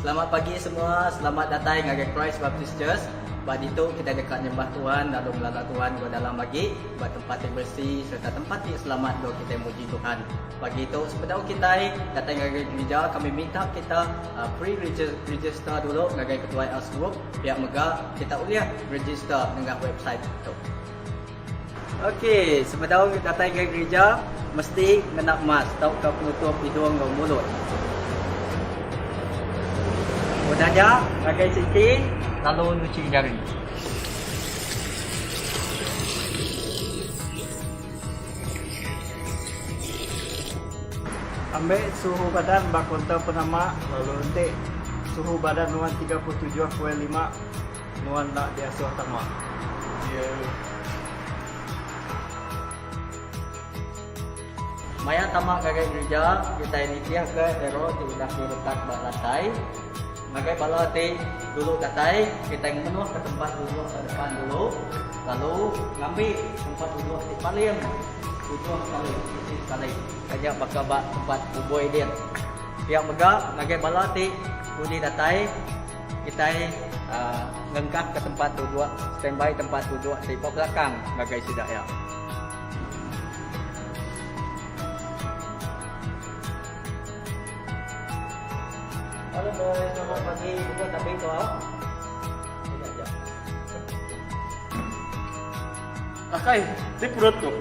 Selamat pagi semua, selamat datai ngagai Christ Baptist Church. Ba ditu kitai deka nyembah Tuhan lalu ngelala Tuhan enggau dalam agi ba tempat ti beresi sereta tempat ti selamat enggau kitai muji Tuhan. Pagi tu sebedau kitai datai ngagai gerija kami minta kita pre-register dulu ngagai ketuai Us Group pia mega kita ulih register nengah website tu. Ok, sebedau datai ngagai gerija, mesti ngena mask tauka penutup idung enggau mulut. Udah nya, ngagai sinki lalu nuchi jari. Ambi suhu badan ba kaunter penama lalu enti suhu badan nuan 37.5 Nuan enda diasuh tama. Iya. Maya tama ngagai gerija, kitai nitihka arrow ti udah diletak ba lantai. Ngagai bala ti dulu datai, kitai ngemenuhka tempat duduk ba depan dulu, lalu ngambi tempat duduk ti paling ujung sekali, sisi sekali, taja baka ba tempat bubui din. Pia mega ngagai bala ti dudi datai, Kitai ngengkahka tempat duduk, standby tempat duduk ti ba belakang ngagai sida iya. Halo boy, selamat pagi. Duduk tapi tu ah. Sekejap jap. Akai, ti perut tu.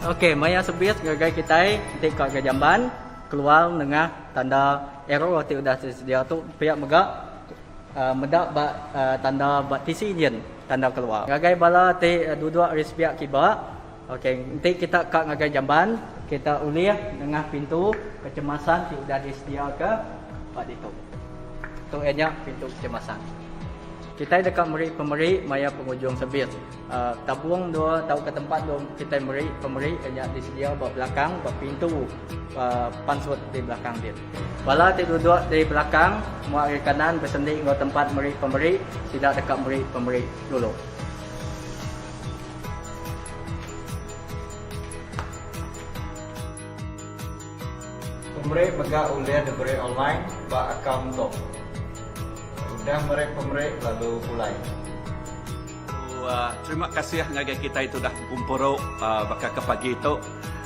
Okey, maya sebis ngagai kitai enti ka ga jamban keluar nengah tanda arrow ti udah disedia tu pia mega uhh meda ba uhh tanda ba tisi nyin tanda keluar. Ngagai bala ti duduk ari sepiak kiba okey enti kita ka ngagai jamban kita ulih nengah pintu kecemasan ti udah disedia ke ba ditu. Tu iya nya pintu kecemasan. Kitai deka meri pemeri maya pengujung sebis. Tabung dua tauka tempat dua kitai meri pemeri iya nya disedia ba belakang ba pintu pansut di belakang din. Bala ti duduk di belakang mua ari kanan besendi enggau tempat meri pemeri sida deka meri pemeri dulu. Pemeri mega ulih diberi online ba akaun tu. Udah meri pemeri lalu pulai. Terima kasih ngagai kitai ti udah begumpuru baka ke pagi tu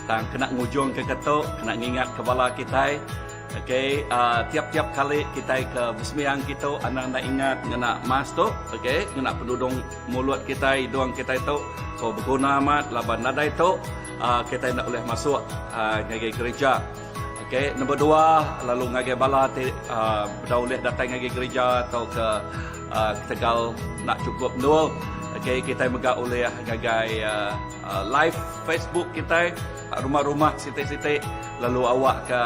tang kena ngujung ke ketu kena ngingat ke bala kitai okay tiap tiap kali kitai ke besembiang kitu anang enda ingat ngena mask tu okay ngena penudung mulut kitai idung kitai tu so beguna amat laban nadai tu kitai enda ulih masuk ngagai gereja. Okey, nombor dua lalu ngagai bala ti uh, bedau ulih datai ngagai gereja atau ke uh, ketegal nak cukup endur. Okey, kita mega ulih ngagai uh, uh, live Facebook kita rumah-rumah siti-siti lalu awak ke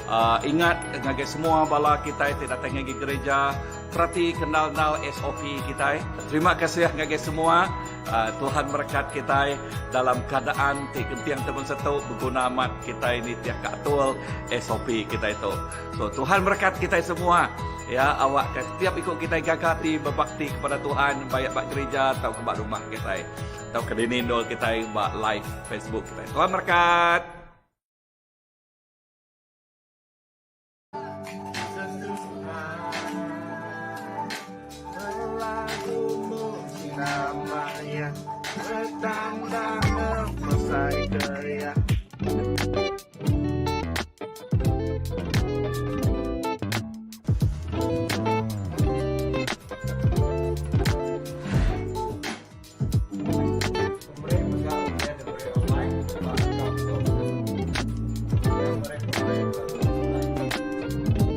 uh, ingat ngagai semua bala kita ti datai ngagai gereja perati kenal-kenal SOP kita. Terima kasih ngagai semua. Tuhan merekat kitai dalam keadaan ti genting ti bansa tu beguna amat kitai nitih ka atur SOP kitai tu. So Tuhan merekat kitai semua ya awak ka setiap iku kitai gaga ati bebakti kepada Tuhan baik ba gereja tauka ba rumah kitai tauka dini endur kitai ba live Facebook kitai. Tuhan merekat. Pemeri mega ulih diberi online ba akaun tu. Ulih meri pemeri lalu online.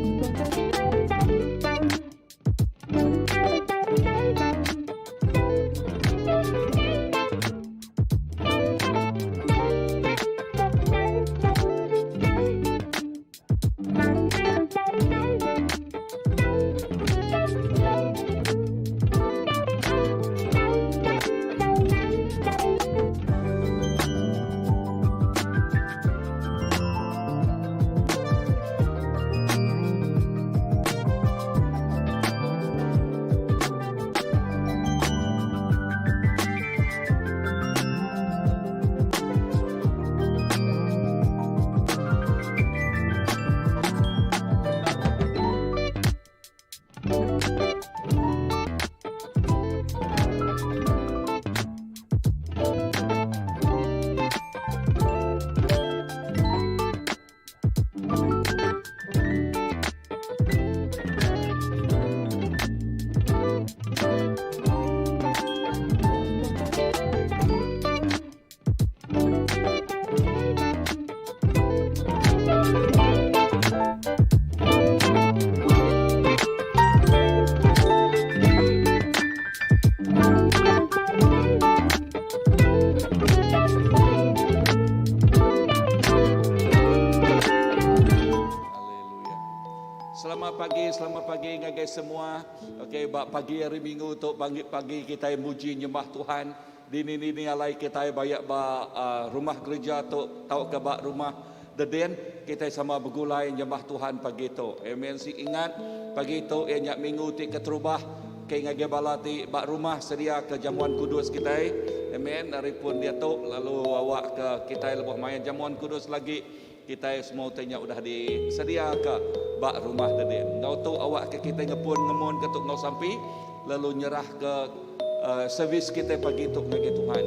pagi ngagai semua. Okey ba pagi hari minggu tu pagi pagi kitai muji nyembah Tuhan dini dini alai kitai bayak ba uh, rumah gereja tu tauka ba rumah dedin kitai sama begulai nyembah Tuhan pagi tu. Amen. Si ingat pagi tu iya nya minggu ti keterubah ke ngagai bala ti ba rumah sedia ke jamuan kudus kitai. Amen. Ari pun diatu lalu awak ke kitai lebuh maya jamuan kudus lagi Kitai semua utai nya udah disediaka ba rumah dedin. Enggau tu awakka kitai ngepun ngemunka tu enggau sampi lalu nyerahka uh, servis kitai pagi tu ngagai Tuhan.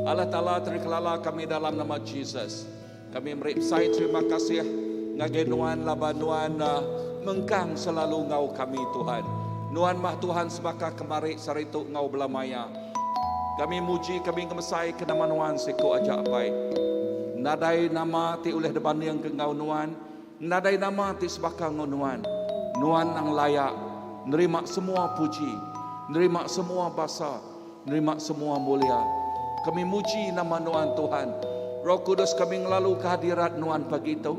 Allah Taala terikelala kami dalam nama Jesus. Kami meri besai terima kasih ngagai Nuan laban Nuan uh, mengkang selalu enggau kami Tuhan. Nuan mah Tuhan sebaka kemari sehari tu enggau belamaya. Kami muji kami ngemesai ke nama Nuan siku aja Apai. Nadai nama ti ulih dibanding ke enggau Nuan, nadai nama ti sebaka enggau Nuan. Nuan nang layak nerima semua puji, nerima semua basa, nerima semua mulia. Kami muji nama Nuan Tuhan. Roh Kudus kami ngelalu kehadirat Nuan pagi tu.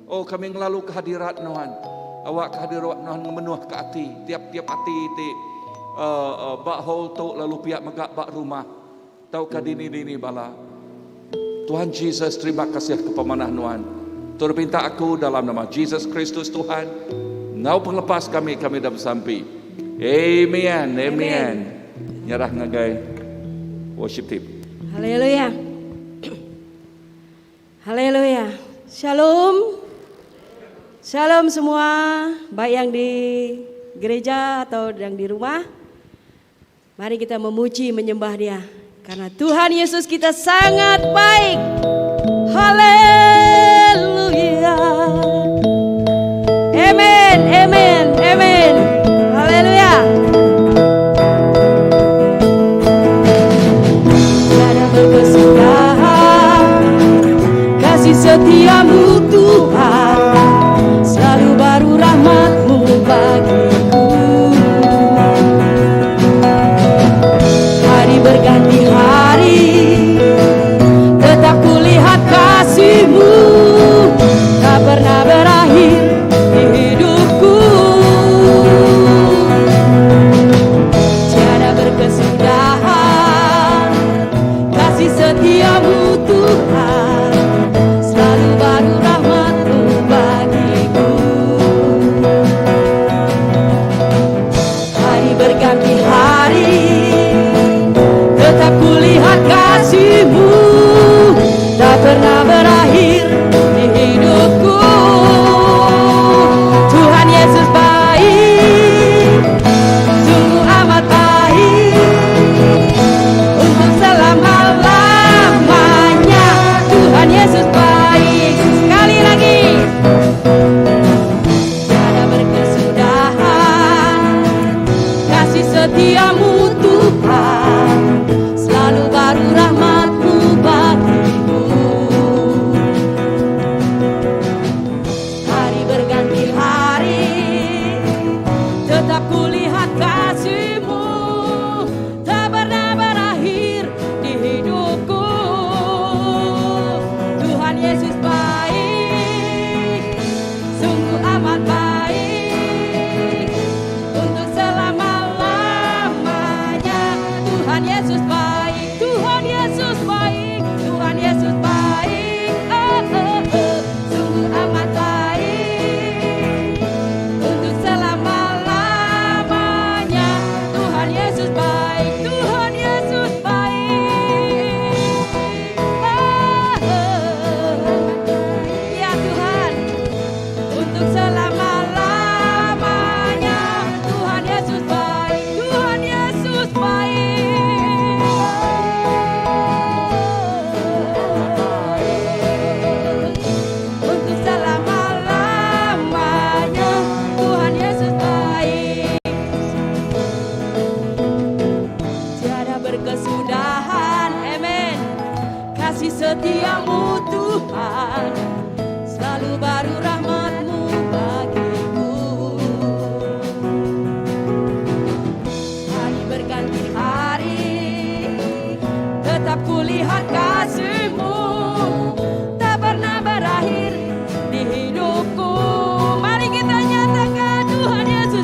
Oh kami ngelalu kehadirat Nuan. Awak kehadirat Nuan ngemenuh ke ati tiap-tiap ati ti uh, uh, ba hall tu lalu pia mega ba rumah tauka dini-dini bala. Tuhan Jesus terima kasih ke pemanah Nuan. Tur pinta aku dalam nama Jesus Kristus Tuhan. Ngau penglepas kami kami dah bersampi. Amen. Amen. Amen. Nyerah ngagai worship team. Haleluya. Haleluya. Shalom. Shalom semua, baik yang di gereja atau yang di rumah. Mari kita memuji menyembah Dia karena Tuhan Yesus kita sangat baik. Haleluya. Amen, amen, amen. Haleluya. Tiada berkesudahan kasih setiamu Tuhan, selalu baru rahmatmu bagiku. Hari berganti hari, tetap kulihat kasihmu, tak pernah berakhir di hidupku. Tiada berkesudahan kasih setiamu Tuhan, selalu baru rahmatmu bagiku. Hari berganti hari, tetap kulihat kasihmu, tak pernah berakhir di hidupku. Tuhan Yesus baik, sungguh amat baik, untuk selama-lamanya. Tuhan Yesus baik. Sekali lagi. Tiada berkesudahan kasih setiamu Tuhan, selalu baru rahmatmu bagiku. Hari berganti hari, tetap kulihat kasihmu, tak pernah berakhir di hidupku. Tuhan Yesus baik, sungguh amat baik, untuk selama-lamanya. Tuhan Yesus baik, Tuhan Yesus baik, Tuhan Yesus baik, oh, oh, oh. Sungguh amat baik, untuk selama-lamanya. Tuhan Yesus baik, Tuhan Yesus baik. Oh, oh. Ya Tuhan, untuk selama-lamanya. Tuhan Yesus baik, Tuhan Yesus baik. Untuk selama-lamanya Tuhan Yesus baik. Tiada berkesudahan, amen. Kasih setiamu Tuhan, selalu baru rahmatmu bagiku. Hari berganti hari, tetap kulihat kasihmu, tak pernah berakhir di hidupku. Mari kita nyatakan Tuhan Yesus.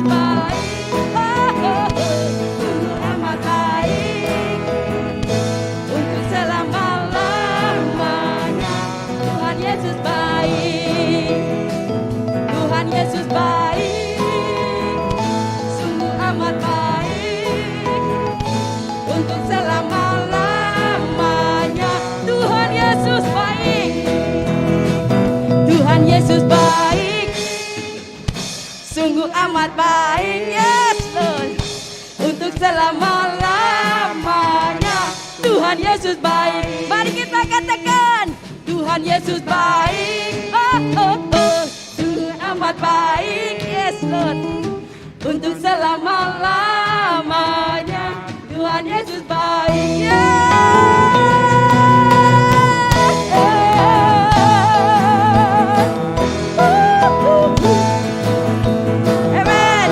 Untuk selama-lamanya. Tuhan Yesus baik. Tuhan Yesus baik. Sungguh amat baik. Yes Lord. Untuk selama-lamanya. Tuhan Yesus baik. Mari kita katakan. Tuhan Yesus baik. Oh, oh, oh. Sungguh amat baik. Yes Lord. Untuk selama-lamanya. Tuhan Yesus baik. Yeah. Amen.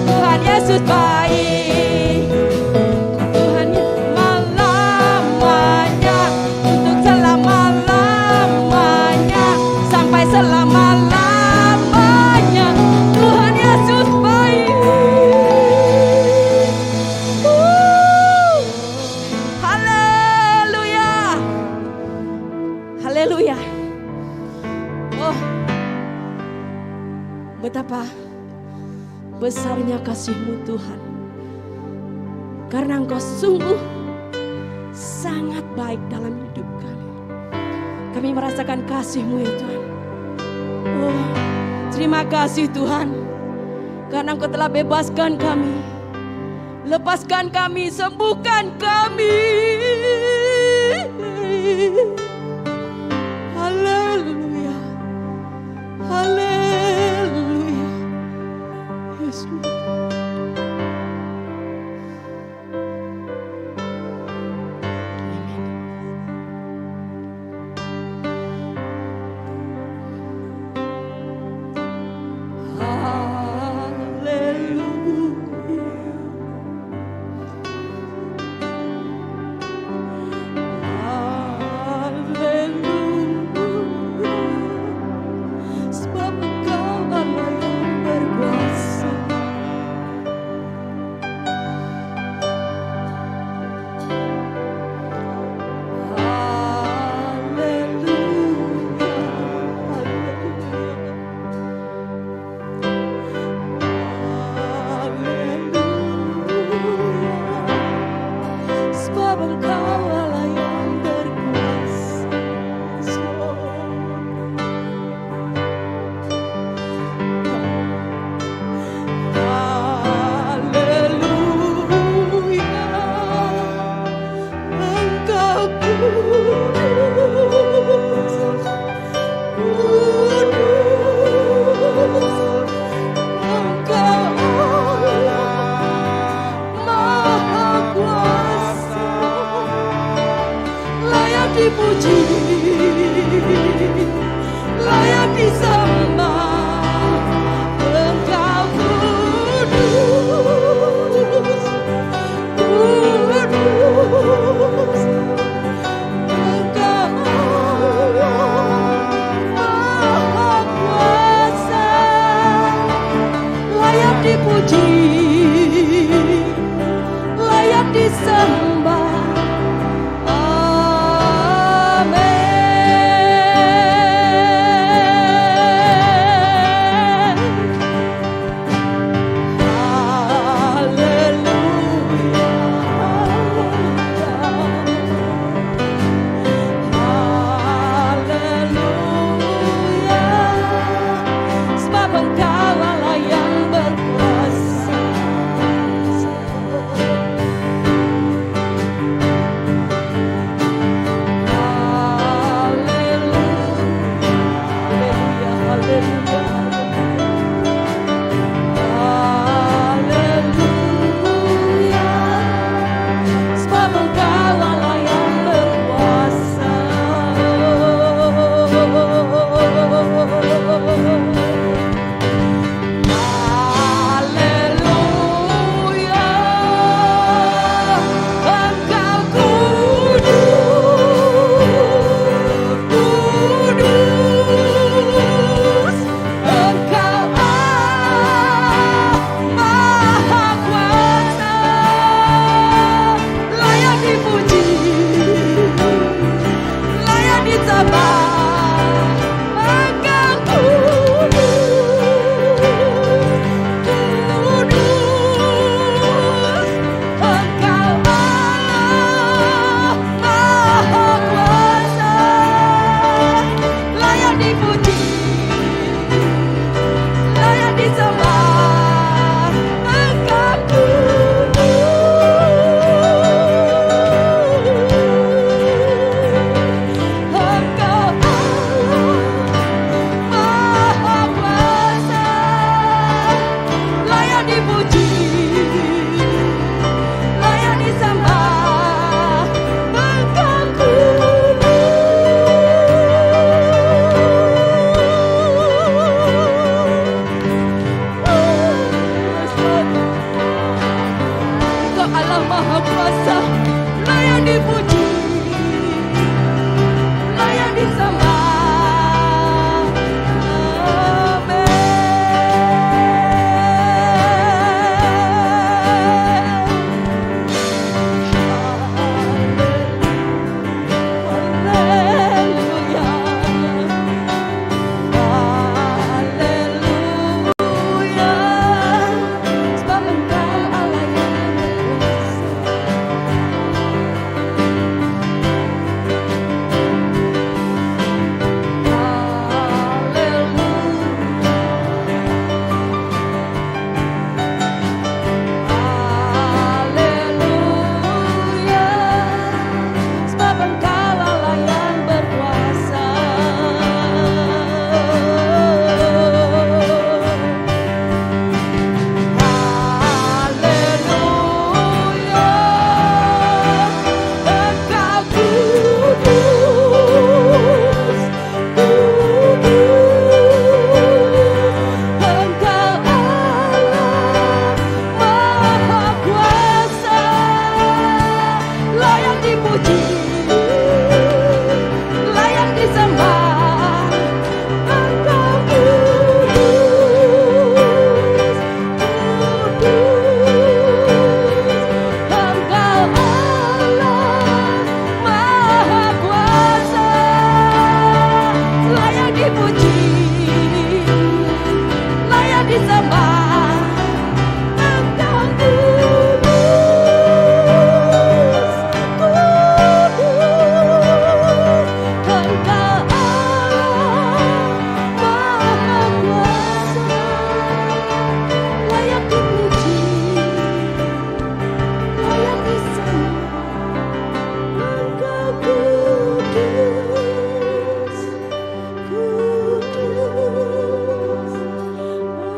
Tuhan Yesus baik. Tuhan malamanya untuk selama-lamanya sampai selama-lamanya Tuhan Yesus baik. Woo. Haleluya. Haleluya. Oh. Betapa besarnya kasih-Mu Tuhan. Karena Engkau sungguh sangat baik dalam hidup kami. Kami merasakan kasih-Mu ya Tuhan. Oh, terima kasih Tuhan. Karena Engkau telah bebaskan kami. Lepaskan kami, sembuhkan kami. Haleluya. Haleluya. Yes, Lord. Amen. Haleluya. Haleluya. Sebab Engkau Allah yang berkuasa. Haleluya. Haleluya. Sebab Engkau Allah yang berkuasa. Yes, Lord. Haleluya. Engkau kudus, kudus. Engkau Allah Maha Kuasa, layak dipuji, layak disembah. Engkau kudus, kudus. Engkau Allah Maha Kuasa, layak dipuji, layak disembah. Amin. Haleluya. Haleluya. Sebab Engkau Allah yang berkuasa. Maha Kuasa, layak dipuji, layak disembah. Amen. Haleluya. Haleluya. Sebab Engkau Allah yang berkuasa. Haleluya. Haleluya. Sebab Engkau Allah yang berkuasa. Haleluya. Engkau kudus, kudus. Engkau Allah Maha Kuasa, layak dipuji, layak disembah. Engkau kudus, kudus. Engkau Allah Maha Kuasa, layak dipuji, layak disembah. Engkau kudus, kudus. Engkau Allah Maha Kuasa, layak dipuji, layak disembah. Engkau kudus, kudus.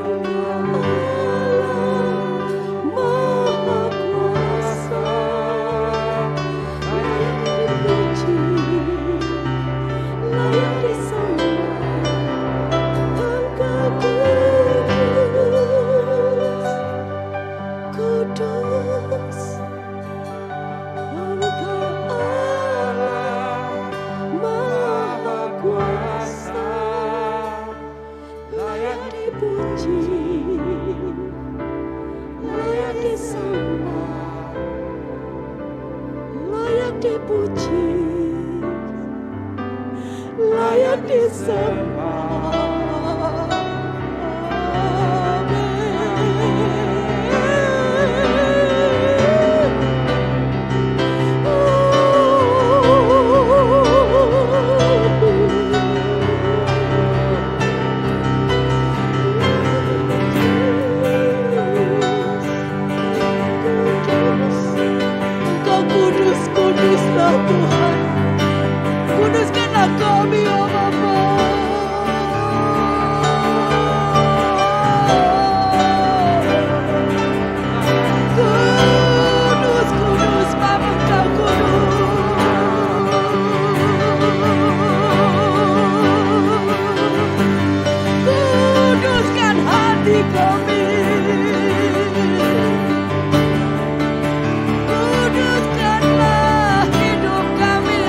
Engkau Allah Maha Kuasa, layak dipuji, layak disembah. Engkau kudus, kudus. Engkau Allah Maha Kuasa, layak dipuji, layak disembah, layak dipuji, layak disembah. Amin. Kudus, Engkau kudus, kuduslah Tuhan. Kuduskanlah kami, ya Bapa. Kudus, kudus, Bapa Engkau kudus. Kuduskan hati kami. Kuduskanlah hidup kami.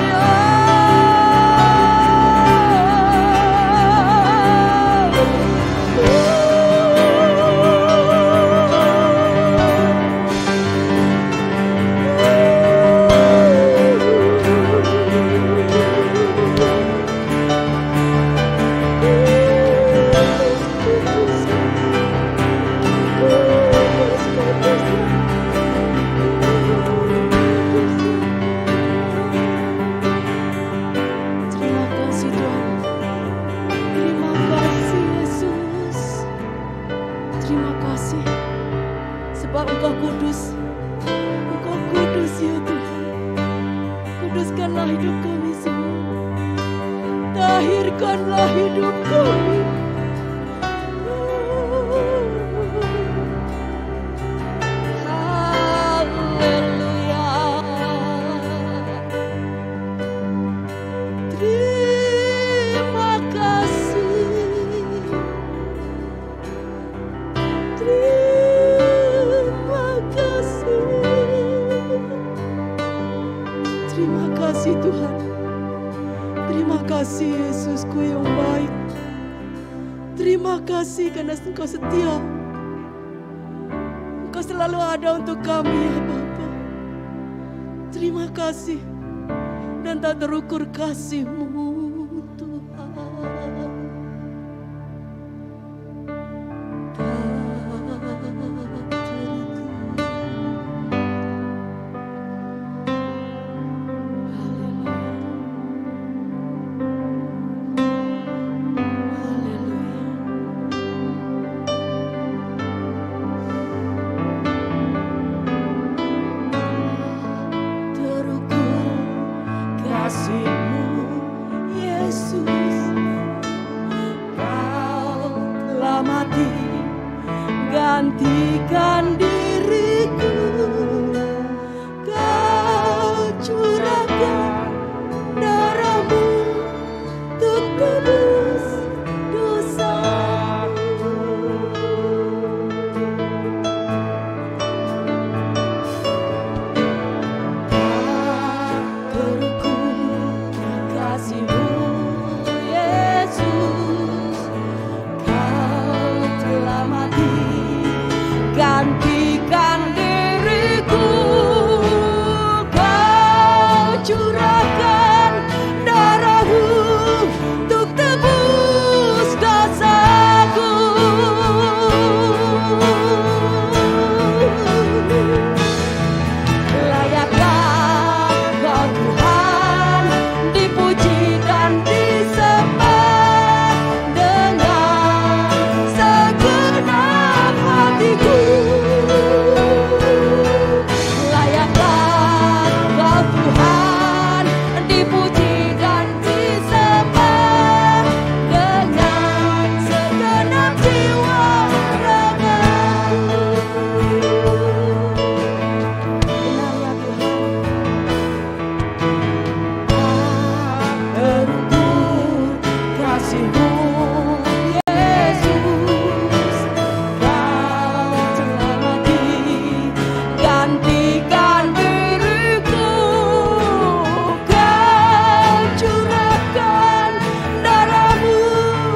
Kudus, kudus, kudus, kudus. Terima kasih Tuhan. Terima kasih Yesus. Terima kasih. Sebab Engkau kudus. Engkau kudus ya Tuhan. Kuduskanlah hidup kami semua. Tahirkanlah hidup kami. Haleluya. Terima kasih. Terima kasih. kasih Tuhan. Terima kasih Yesusku yang baik. Terima kasih karena Engkau setia. Engkau selalu ada untuk kami ya Bapa. Terima kasih dan tak terukur kasihmu Tuhan. Tak terukur. Haleluya. Haleluya. Terukur kasihmu Yesus. Kau telah mati gantikan diriku. Kau curahkan darahmu untuk tebus dosaku. Tak terukur kasihmu Yesus. Kau telah mati gantikan diriku. Kau curahkan darahmu untuk tebus dosaku. Layaklah kau Tuhan dipuji dan disembah dengan segenap hatiku. Layaklah kau Tuhan dipuji dan disembah dengan segenap jiwa ragaku. Benar ya Tuhan. Tak terukur kasihmu Yesus. Kau telah mati gantikan diriku. Kau curahkan darahmu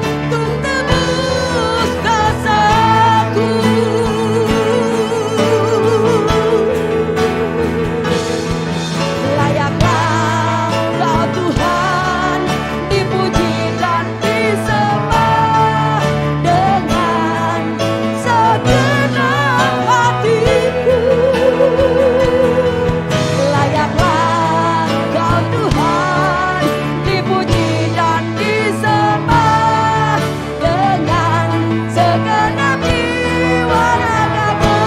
untuk tebus dosaku. Layaklah kau Tuhan dipuji dan disembah dengan segenap hatiku. Layaklah kau Tuhan dipuji dan disembah dengan segenap jiwa ragaku.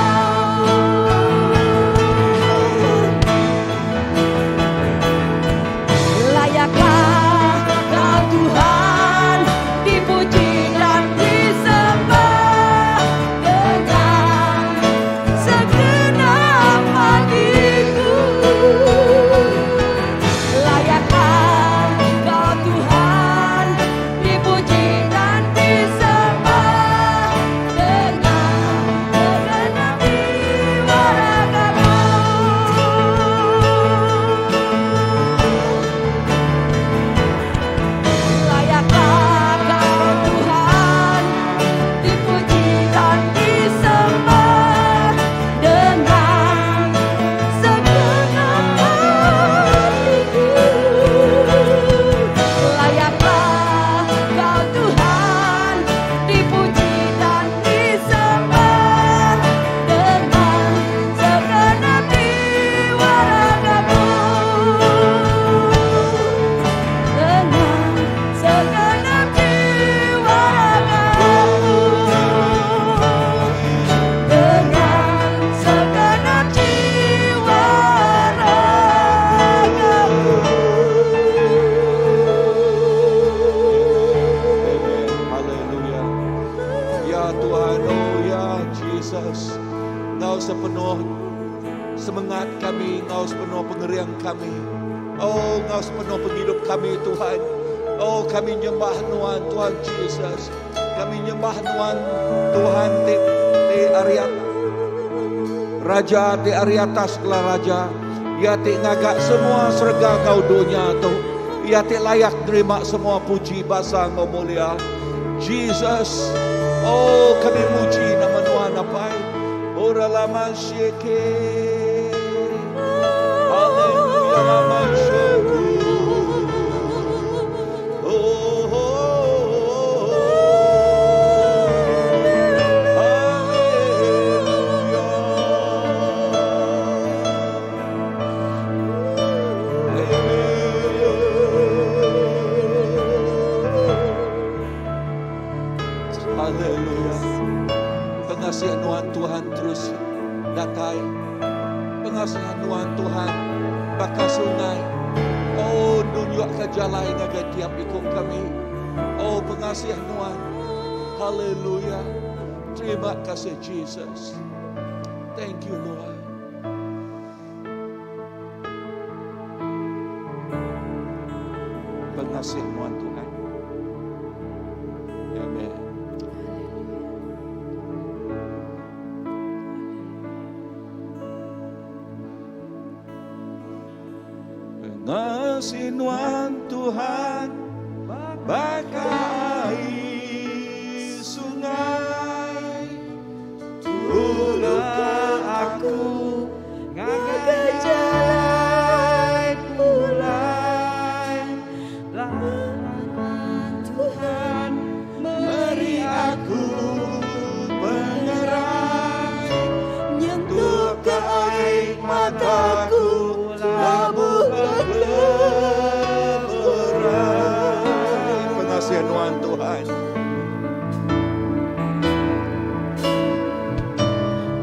Layaklah kau Tuhan dipuji dan disembah dengan segenap hatiku. Layaklah kau Tuhan dipuji dan disembah dengan segenap jiwa ragaku. Layaklah kau Tuhan dipuji dan disembah dengan segenap hatiku. Layaklah kau Tuhan dipuji dan disembah dengan segenap jiwa ragaku. Dengan segenap jiwa ragaku. Dengan segenap jiwa ragaku. Amen. Haleluya. Ya Tuhan, oh ya Jesus. Engkau sepenuh semangat kami, Engkau sepenuh pengeriang kami. Oh, Engkau sepenuh penghidup kami, Tuhan. Oh, kami nyembah Nuan, Tuhan Jesus. Kami nyembah Nuan, Tuhan ti ari Raja ti ari atas segala raja. Iya ti ngaga semua serega enggau dunya tu. Iya ti layak nerima semua puji, basa enggau mulia. Jesus, oh kami muji nama Nuan Apai. Ora lama syeke. Haleluya lama syukur. Oh, oh, oh, Haleluya. Haleluya. Pengasih nuan Tuhan terus datai. Pengasihan nuan Tuhan baka sungai. Oh nunjukka jalai ngagai tiap iku kami. Oh pengasih nuan. Haleluya. Terima kasih Jesus. Thank you Lord. Pengasih nuan Tuhan. Amen. Pengasih nuan Tuhan baka air sungai Tulu ke aku ngagai jalai pulai Lama Tuhan meri aku pengerai Nyentuk ke ai mataku labuh bekeberai Pengasih nuan Tuhan.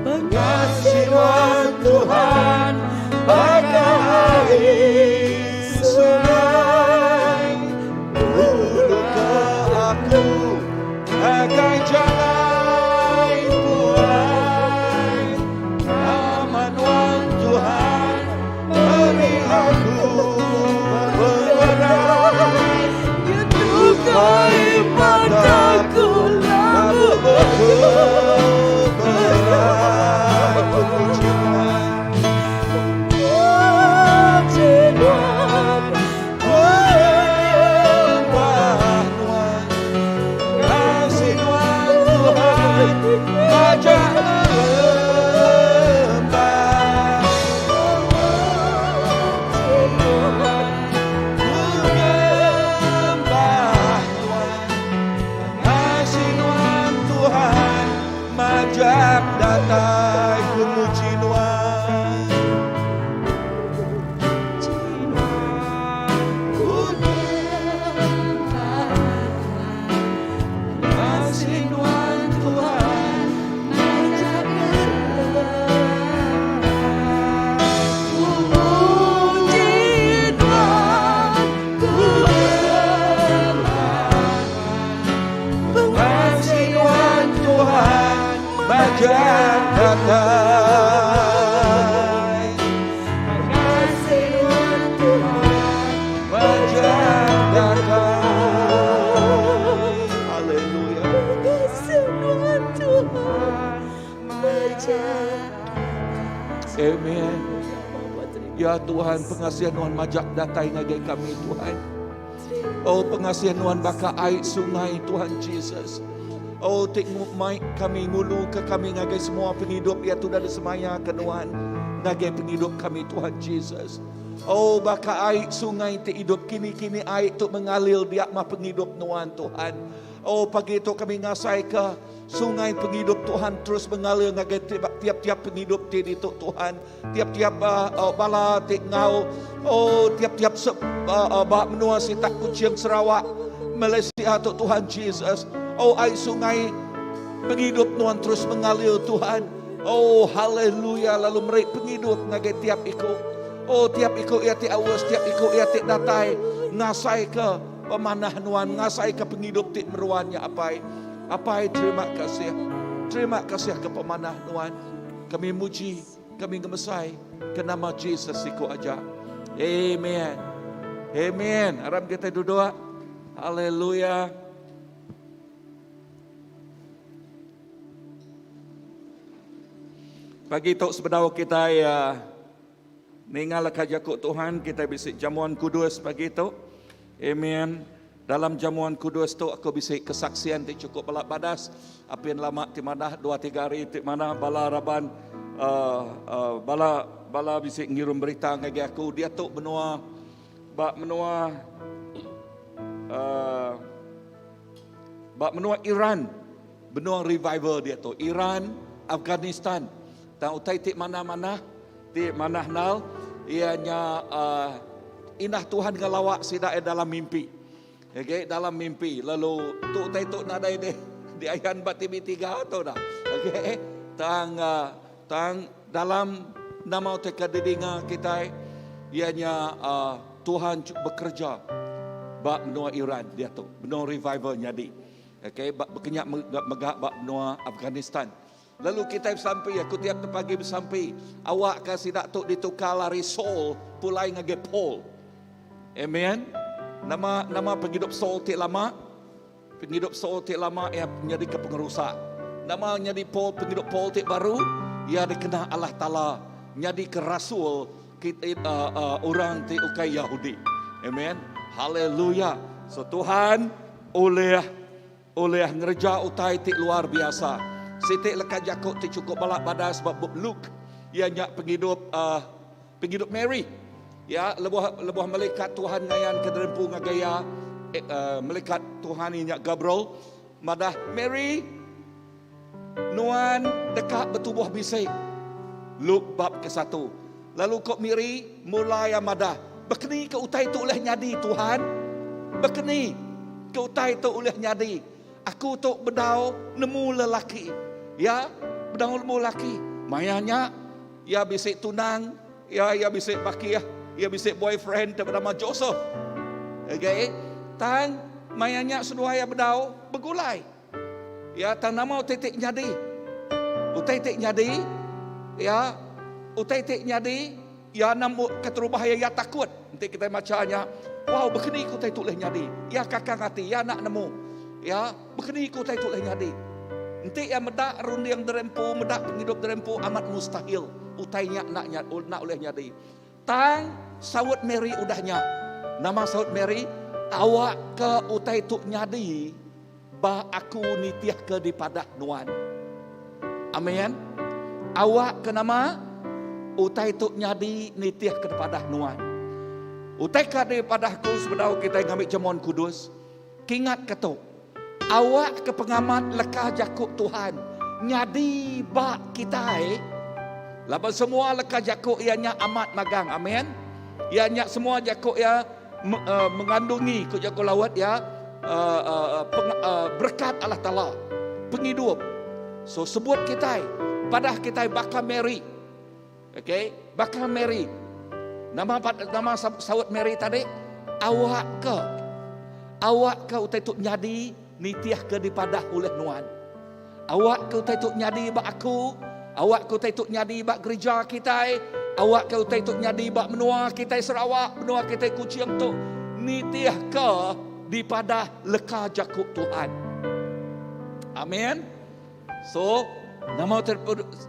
Pengasih nuan Tuhan baka air sungai Dulu ke aku ngagai jalai pulai Nama nuan Tuhan meri aku pengerai Tukai mataku lalu berkeberai Ku puji Tuhan Ku nyembah Nuan Kasih Nuan Tuhan Majak ngerembai Ku nyembah Nuan Pengasih Nuan Tuhan Majak datai Ku muji Nuan Ku nyembah Pengasih Nuan Tuhan Ku muji Nuan Ku nyembah Pengasih Nuan Tuhan Majak datai Pengasih Nuan Tuhan Majak datai Haleluya Amen. Ya Tuhan, pengasihan Nuan majak datai ngagai kami Tuhan. Oh pengasihan Nuan baka ai sungai Tuhan Jesus. Oh ti mai kami ngulu ke kami ngagai semua pengidup ia tu dah disemaya ke Nuan ngagai pengidup kami Tuhan Jesus. Oh baka ai sungai ti idup kini-kini ai tu mengalir diak mah pengidup Nuan Tuhan. Oh pagi tu kami ngasai ke sungai pengidup Tuhan terus mengalir ngagai tiap-tiap pengidup ti ditu Tuhan. Tiap-tiap uh, bala ti ngau oh tiap-tiap se, uh, uh, ba menua sitak Kuching Sarawak Malaysia tu Tuhan Jesus. Oh ai sungai pengidup Nuan terus mengalir Tuhan. Oh haleluya lalu meri pengidup ngagai tiap iku. Oh tiap iku ia ti aus, tiap iku ia ti datai ngasai ke pemanah Nuan, ngasai ke pengidup ti meruan nya Apai. Apai terima kasih. Terima kasih ke pemanah Nuan. Kami muji, kami ngemesai ke nama Jesus siku aja. Amen. Amen. Aram kita duduk. Haleluya. Pagi tu sebedau kita ya. Ninga leka jaku Tuhan kitai bisi jamuan kudus pagi tu. Amen. Dalam jamuan kudus tu aku bisi kesaksian ti chukup bala badas. Apin lama ti madah dua tiga hari ti manah bala raban uh, uh, bala bala bisi ngirum berita ngagai aku diatu menua ba menua uh, ba menua Iran benua revival diatu Iran Afghanistan tang utai ti manah-manah Ti manah nal, iya nya uh, indah Tuhan ngelawa sida iya dalam mimpi. Okay, dalam mimpi. Lalu tu utai tu nadai di diayan ba TV3 tu dah. Okay, tang uh, tang dalam nama utai ke didinga kitai iya nya uh, Tuhan bekerja ba menua Iran diatu. Menua revival nyadi. Okay, ba bekenya mega ba menua Afghanistan. Lalu kitai besampi, aku tiap pagi besampi, awakka sida tu ditukar ari Saul pulai ngagai Paul. Amen. Nama nama pengidup Saul ti lama? Pengidup Saul ti lama ia nyadika pengerusak. Nama nyadi Paul pengidup Paul ti baru? Ia dikena Allah Taala nyadika rasul kita uh, uh, orang ti ukai Yahudi. Amen. Haleluya. So Tuhan oleh Ulih ngereja utai ti luar biasa. Siti leka jaku ti chukup bala badas ba bup Luke iya nya pengidup uh, pengidup Mary. Ya, lebuh lebuh malaikat Tuhan ngayanka diri empu ngagai iya, eh, uh, malaikat Tuhan iya nya Gabriel madah Mary nuan deka betubuh bisi. Luke bab ke-1. Lalu ko Mary mula iya madah, Bekeni ke utai tu ulih nyadi, Tuhan? Bekeni ke utai tu ulih nyadi? Aku tu bedau nemu lelaki. Ya, bedau nemu lelaki. Maya nya, iya bisi tunang, ya, iya bisi bakih, iya bisi boyfriend ti benama Joseph. Okay? Tang maya nya seduai iya bedau begulai. Ya, tang nama utai ti nyadi? Utai ti nyadi, ya, utai ti nyadi, ya nemu keterubah iya, iya takut. Enti kitai macha nya, wow, bekeni ku utai tu ulih nyadi? Iya kakang ati, iya enda nemu. Ya, bekeni ku utai tu ulih nyadi? Enti iya meda runding diri empu, meda pengidup diri empu amat mustahil utai nya enda enda ulih nyadi. Tang saut Mary udah nya. Nama saut Mary? Awakka utai tu nyadi. Ba aku nitihka dipadah nuan. Amen. Awakka nama utai tu nyadi nitihka dipadah nuan. Utai ka dipadah aku sebedau kitai ngambi jamuan kudus, kingatka tu. Awakka pengamat leka jaku Tuhan nyadi ba kitai laban semua leka jaku iya nya amat magang. Amen. Iya nya semua jaku iya mengandungi ku jaku laut ya berkat Allah Taala pengidup. So sebut kitai padah kitai baka Mary. Okey, baka Mary. Nama nama saut Mary tadi awak ke awak ke utai tu nyadi nitih ke dipadah oleh nuan. Awak ke utai tu nyadi ba aku, awak ke utai tu nyadi ba gerija kitai, awak ke utai tu nyadi ba menua kitai Sarawak, menua kitai Kuching tu nitihka dipadah leka jaku Tuhan. Amin. So, nama utai,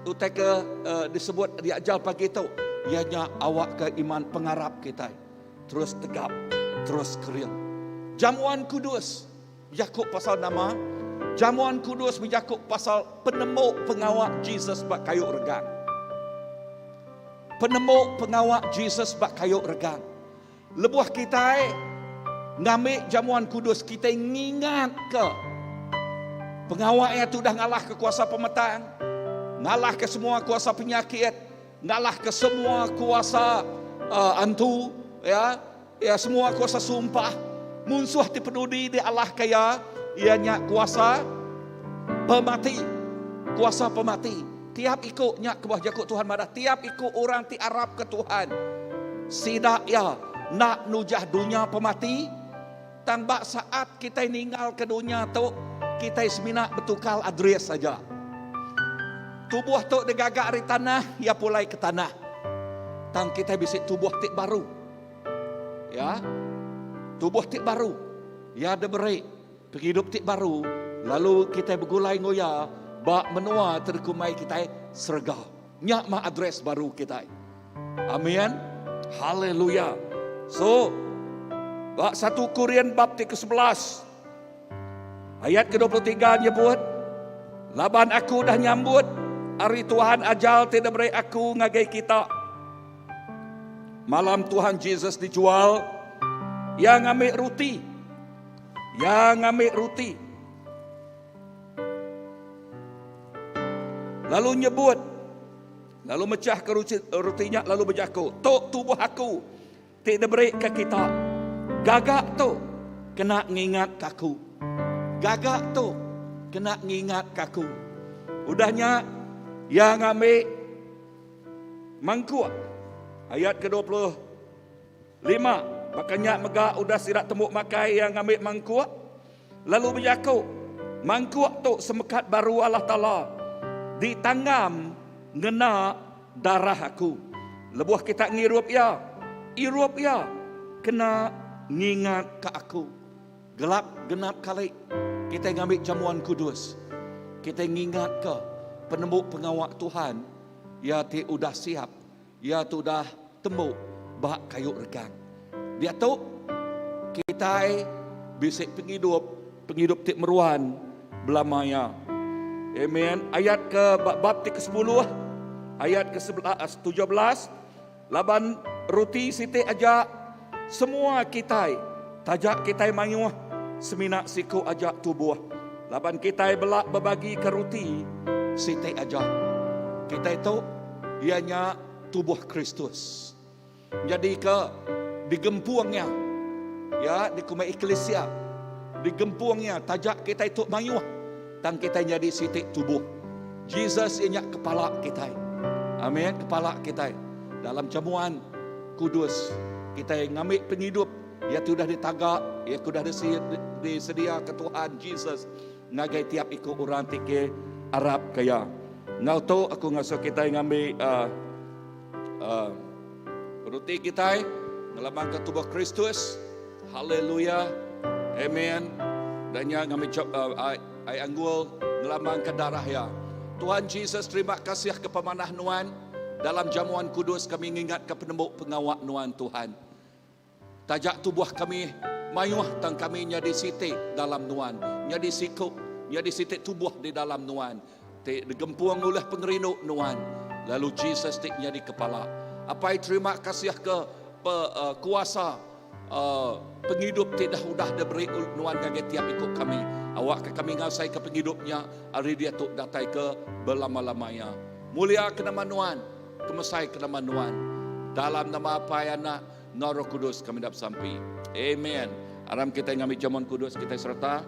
utai ke uh, disebut diajar pagi tu, iya nya awak ke iman pengarap kitai terus tegap, terus kering. Jamuan kudus Bejaku pasal nama? Jamuan Kudus bejaku pasal penemu pengawa Jesus ba kayu regang. Penemu pengawa Jesus ba kayu regang. Lebuh kitai ngambi jamuan kudus, kitai ngingatka pengawa iya ti udah ngalahka kuasa pemetang, ngalahka semua kuasa penyakit, ngalahka semua kuasa uh, antu, ya, Iya semua kuasa sumpah munsuh ti penudi dialahka iya, iya nya kuasa pemati. Kuasa pemati. Tiap iku nya kebuah jaku Tuhan madah tiap iku orang ti arapka Tuhan sida iya enda nujah dunya pemati tang ba saat kitai ninggalka dunya tu kitai semina betukar adres aja. Tubuh tu digaga ari tanah iya pulai ke tanah. Tang kitai bisi tubuh ti baru. Ya. Tubuh ti baru. Ya diberi pengidup ti baru lalu kitai begulai enggau iya ba menua ti dikumbai kitai serega. Nya mah address baru kitai. Amin. Haleluya. So, ba satu Korin bab ti ke-11 ayat ke-23 nyebut, Laban aku udah nyambut ari Tuhan ajal ti diberi aku ngagai kita. Malam Tuhan Jesus dijual, iya ngambi ruti. Iya ngambi ruti. Lalu nyebut, lalu mechahka ruti nya lalu bejaku, Tu tubuh aku ti diberika kita. Gaga tu kena ngingatka aku. Gaga tu kena ngingatka aku. Udah nya, iya ngambi mangkuk. Ayat ke-25, Baka nya mega udah sida tembu makai, iya ngambi mangkuk lalu bejaku, Mangkuk tu semekat baru Allah Taala ditanggam ngena darah aku. Lebuh kita ngirup iya, irup iya kena ngingatka aku. Gelap genap kali kitai ngambi jamuan kudus, kitai ngingatka penembu pengawa Tuhan iya ti udah siap. Iya tu udah tembu ba kayu regang. Diatu, kitai bisi pengidup, pengidup ti meruan belama iya. Amen. Ayat ke ba bab ti kesepuluh, ayat ke 17, laban ruti siti aja semua kitai, taja kitai mayuh semina siku aja tubuh, laban kitai bela bebagika ruti siti aja. Kitai tu iya nya tubuh Kristus. Nyadika digempung iya, ya dikumbai eklisia. Digempung iya taja kitai tu mayuh tang kitai nyadi siti tubuh. Jesus iya nya kepala kitai. Amin, kepala kitai. Dalam jamuan kudus kitai ngambi pengidup iya ti udah ditaga, iya ke udah disediaka Tuhan Jesus ngagai tiap iku orang ti ke arapka iya. Enggau tu aku ngasuh kitai ngambi uh, uh, roti kitai ngelambangka tubuh Kristus. Haleluya. Amen. Dan nya ngambi uh, ai, ai anggul ngelambangka darah iya. Tuhan Jesus terima kasih ke pemanah nuan dalam jamuan kudus kami ngingatka penemu pengawa nuan Tuhan. Taja tubuh kami mayuh tang kami nyadi siti dalam Nuan, nyadi siku, nyadi siti tubuh di dalam Nuan ti digempung ulih pengerindu Nuan, lalu Jesus ti nyadi kepala. Apai terima kasih ke pe, uh, kuasa uh, pengidup ti dah udah diberi Nuan ngagai tiap iku kami. Awakka kami ngasaika pengidup nya ari diatu datai ke belama-lama iya. Mulia ke nama Nuan, kemesai ke nama Nuan. Dalam nama Apai, Anak, enggau Roh Kudus kami dah besampi. Amen. Aram kita ngambi jamuan kudus kita serta.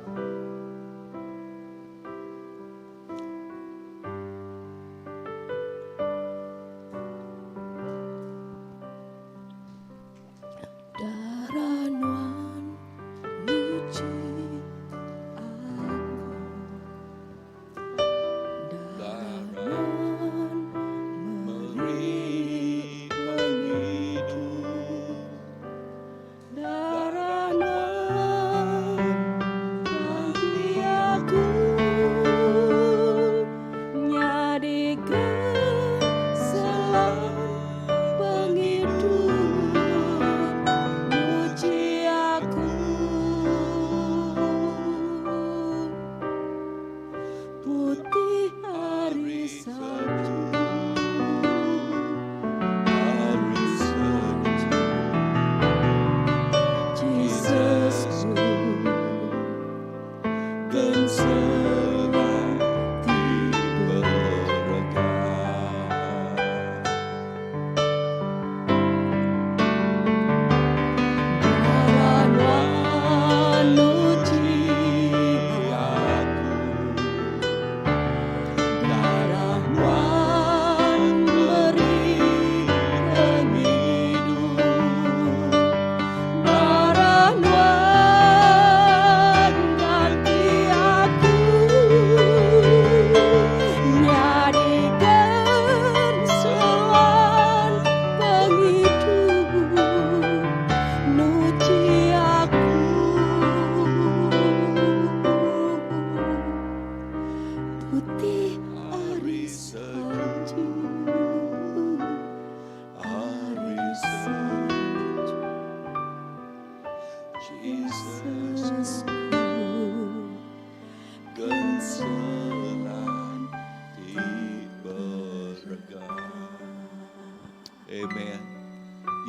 Darah nuan nyuci aku. Darah nuan meri pengidup. Darah nuan yang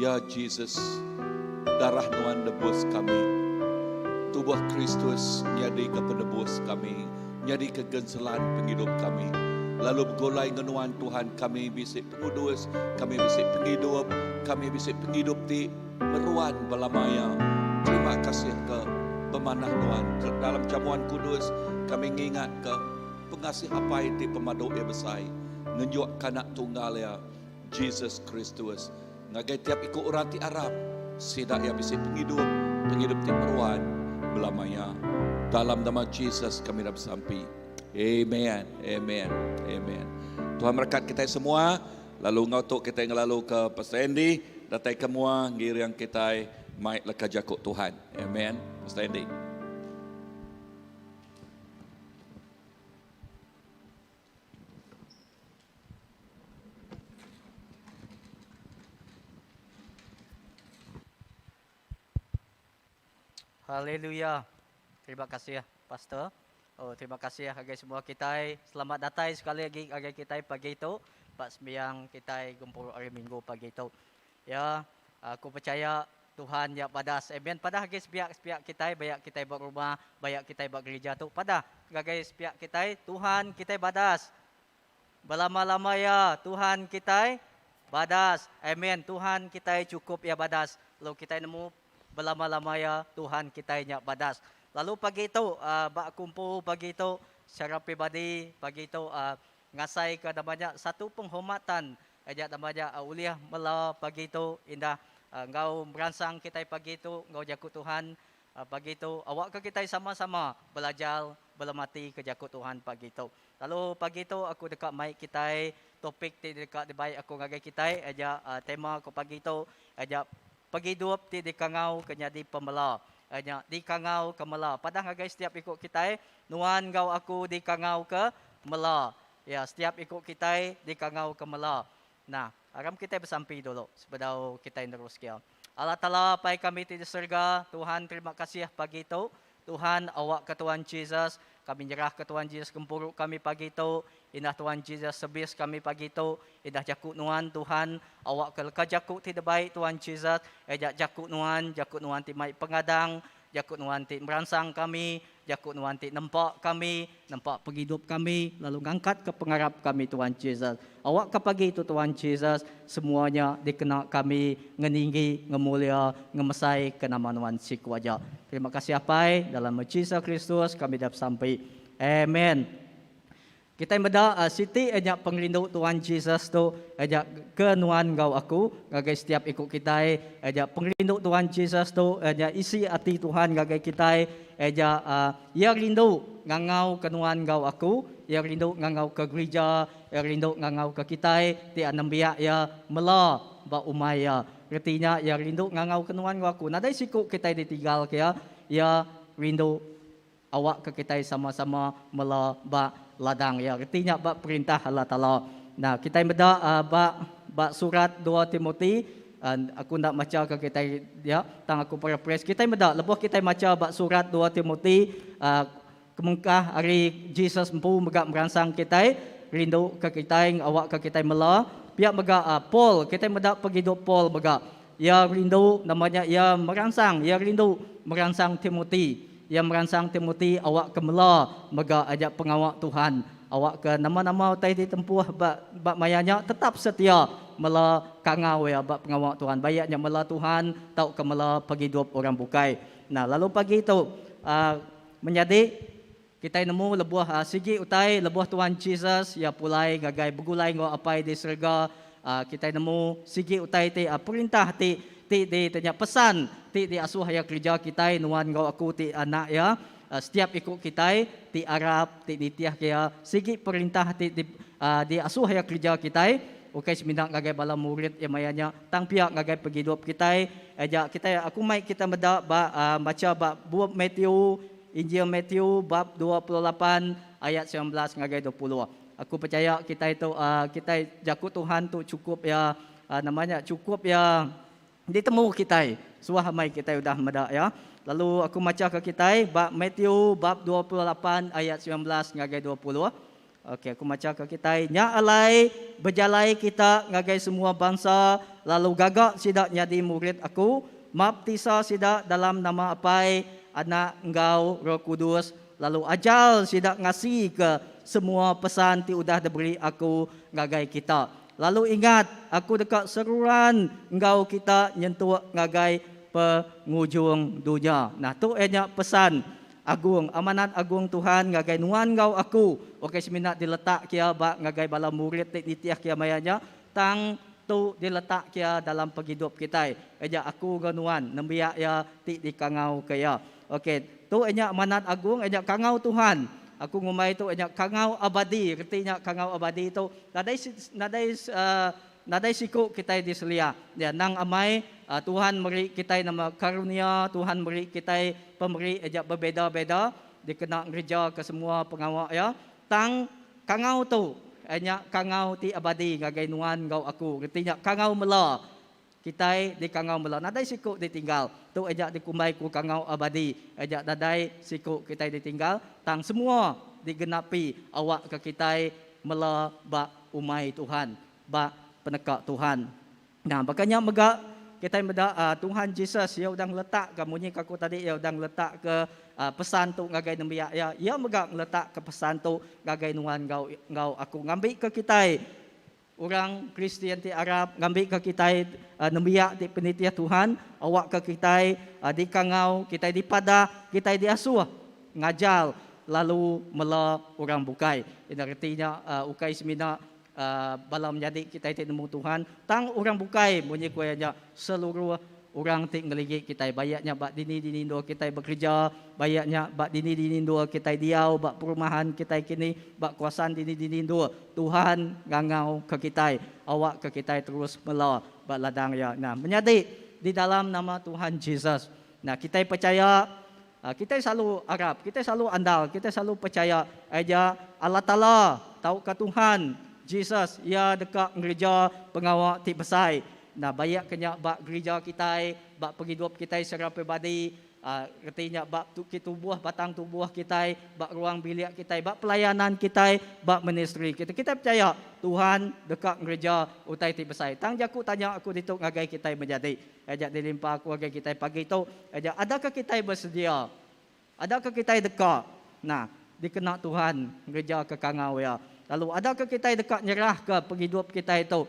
Ya Jesus, darah nuan nebus kami. Tubuh Kristus nyadika penebus kami, nyadika genselan pengidup kami. Lalu begulai enggau nuan Tuhan kami bisi pengudus, kami bisi pengidup, kami bisi pengidup ti meruan belama iya. Terima kasih ke pemanah nuan. Dalam jamuan kudus kami ngingatka pengasih Apai ti pemadu iya besai ngenjukka anak tunggal iya. Jesus Kristus ngagai tiap iku orang ti arap, sida iya bisi pengidup, pengidup ti meruan belama iya. Dalam nama Jesus kami dah besampi. Amen. Amen. Amen. Tuhan merekat kitai semua. Lalu enggau tu kitai ngelalu ke Pastor Andy datai ke mua ngiring kitai mai leka jaku Tuhan. Amen. Pastor Andy. Haleluya. Terima kasih pastor. Oh terima kasih ngagai semua kitai. Selamat datai sekali agi ngagai kitai pagi tu ba sembiang kitai gempuru hari minggu pagi tu. Ya, aku pechaya Tuhan nya badas. Amen. Padah agi sepiak-sepiak kitai bayak kitai ba rumah, bayak kitai ba gerija tu. Padah ngagai sepiak kitai, Tuhan kitai badas. Belama-lama iya Tuhan kitai badas. Amen. Tuhan kitai chukup iya badas. Lalu kitai nemu belama-lama iya Tuhan kitai nya badas. Lalu pagi tu ba aku empu pagi tu secara peribadi pagi tu ngasaika nama nya satu penghormatan aja nama nya ulih mela pagi tu indah enggau meransang kitai pagi tu enggau jaku Tuhan pagi tu awakka kitai sama-sama belajar belemati ke jaku Tuhan pagi tu. Lalu pagi tu aku deka mai kitai topik ti deka dibai aku ngagai kitai aja tema aku pagi tu aja pengidup ti dikangau ke nyadi pemela. Nya dikangau ke mela. Padah ngagai setiap iku kitai nuan enggau aku dikangau ke mela. Ya setiap iku kitai dikangau ke mela. Nah, aram kitai besampi dulu sebedau kitai neruska. Allah Taala Apai kami ti di serega, Tuhan terima kasih pagi tu. Tuhan awakka Tuhan Jesus, kami nyerahka Tuhan Jesus gempuru kami pagi tu, indah Tuhan Jesus sebis kami pagi tu, indah jaku nuan Tuhan, awakka leka jaku ti dibai Tuhan Jesus, iya nya jaku nuan, jaku nuan ti mai pengadang, Jaku Nuan ti meransang kami, Jaku Nuan ti nempa kami, nempa pengidup kami, lalu ngangkatka pengarap kami Tuhan Jesus. Awakka pagi tu Tuhan Jesus, semua nya dikena kami ngeninggi, ngemulia, ngemesaika nama Nuan siku aja. Terima kasih Apai, dalam nama Jesus Kristus kami dah besampi. Amen. Kitai meda siti iya nya pengerindu Tuhan Jesus tu iya nya ke nuan enggau aku ngagai setiap iku kitai iya nya pengerindu Tuhan Jesus tu iya nya isi ati Tuhan ngagai kitai iya nya iya rindu ngangau ke nuan enggau aku iya rindu ngangau ke gerija iya rindu ngangau ke kitai ti anembiak iya mela ba umai iya reti nya iya rindu ngangau ke nuan enggau aku nadai siku kitai ditinggal ke iya iya rindu Awakka kitai sama-sama mela ba ladang iya. Reti nya ba perintah Allah Taala. Nah, kitai meda ba ba surat dua Timoti, aku enda macha ke kitai dia, tang aku paraphrase. Kitai meda lebuh kitai macha ba surat dua Timoti, kemengkah ari Jesus empu mega meransang kitai, rinduka kitai, awakka kitai mela. Pia mega Paul, kitai meda pengidup Paul mega. Iya rindu, nama nya iya meransang, iya rindu meransang Timoti. Iya meransang Timoti awakka mela mega aja pengawa Tuhan, awakka nama-nama utai ti tempuh ba ba maya nya tetap setia mela kangau iya ba pengawa Tuhan, baik nya mela Tuhan tauka mela pengidup orang bukai. Nah, lalu pagi tu uhh menyadi kitai nemu lebuh sigi utai lebuh Tuhan Jesus iya pulai ngagai begulai enggau Apai di serega Kitai nemu sigi utai ti perintah ti ti di ti nya pesan ti diasuh iya kereja kitai nuan enggau aku ti anak iya setiap iku kitai ti arap ti nitihka iya sigi perintah ti di diasuh iya kereja kitai ukai semina ngagai bala murid iya maya nya tang pia ngagai pengidup kitai aja kitai aku mai kita meda ba macha ba bup Matthew Injil Matthew bab 28 ayat 19 ngagai 20. Aku pechaya kitai tu kitai jaku Tuhan tu chukup iya nama nya chukup iya ditemu kitai suah amai kitai udah meda iya. Lalu aku macha ke kitai ba Matthew bab 28 ayat 19 ngagai 20. Okey, aku macha ke kitai. Nya alai, bejalai kita ngagai semua bansa lalu gaga sida nyadi murid aku, maptisa sida dalam nama Apai, Anak enggau Roh Kudus, lalu ajar sida ngasika semua pesan ti udah diberi aku ngagai kita. Lalu ingat, aku deka seruran enggau kita nyentuk ngagai pengujung dunya. Nah, tu iya nya pesan Agung, amanat agung Tuhan ngagai nuan enggau aku, ukai semina diletak kia ba ngagai bala murid ti nitih kia maya nya, tang tu diletak kia dalam pengidup kitai, iya nya aku enggau nuan, nembiak iya ti dikangauka iya. Ok, tu iya nya amanat agung, iya nya kangau Tuhan. Aku ngumbai tu iya nya kangau abadi, reti nya kangau abadi tu nadai nadai Nadai siku kitai diselia. Iya endang amai, Tuhan meri kitai nama karunia, Tuhan meri kitai pemeri aja bebeda-beda dikena ngerejaka semua pengawa Iya. Tang, kangau tu iya nya kangau ti abadi ngagai nuan enggau aku. Reti nya kangau mela. Kitai dikangau mela. Nadai siku ditinggal. Tu aja dikumbai ku kangau abadi. Aja nadai siku kitai ditinggal, tang semua digenapi awakka kitai mela ba umai Tuhan, ba peneka Tuhan. Nah, baka nya mega kitai meda Tuhan Jesus iya udah ngeletakka munyi ke aku tadi iya udah ngeletakka pesan tu ngagai nembiak iya, iya mega ngeletakka pesan tu ngagai nuan enggau enggau aku ngambika kitai orang Kristian ti arap ngambika kitai nembiak ti penitih Tuhan awakka kitai dikangau, kitai dipadah, kitai diasuh ngajar lalu mela orang bukai. Enda reti nya ukai semina bala menyadi kitai ti nemu Tuhan, tang orang bukai munyi ku iya nya seluruh orang ti ngeligi kitai bayak nya ba dini-dini endur kitai bekereja, bayak nya ba dini-dini endur kitai diau, ba perumahan kitai kini, ba kawasan dini-dini endur Tuhan ngangau ke kitai awakka kitai terus mela ba ladang iya. Nah menyadi di dalam nama Tuhan Jesus. Nah kitai pechaya Kitai selalu arap, kitai selalu andal, kitai selalu pechaya aja Allah Taala tauka Tuhan Jesus iya deka ngereja pengawa ti besai. Nah baik ke nya ba gerija kitai, ba pengidup kitai secara peribadi, reti nya ba tubuh batang tubuh kitai, ba ruang bilik kitai, ba pelayanan kitai, ba ministri kitai. Kitai pechaya Tuhan deka ngereja utai ti besai. Tang jaku tanya aku ditu ngagai kitai menyadi. Aja dilimpa aku ngagai kitai pagi tu, aja adakah kitai besedia? Adakah kitai deka nah dikena Tuhan ngerejaka kangau Iya? Lalu adakah kitai deka nyerahka pengidup kitai tu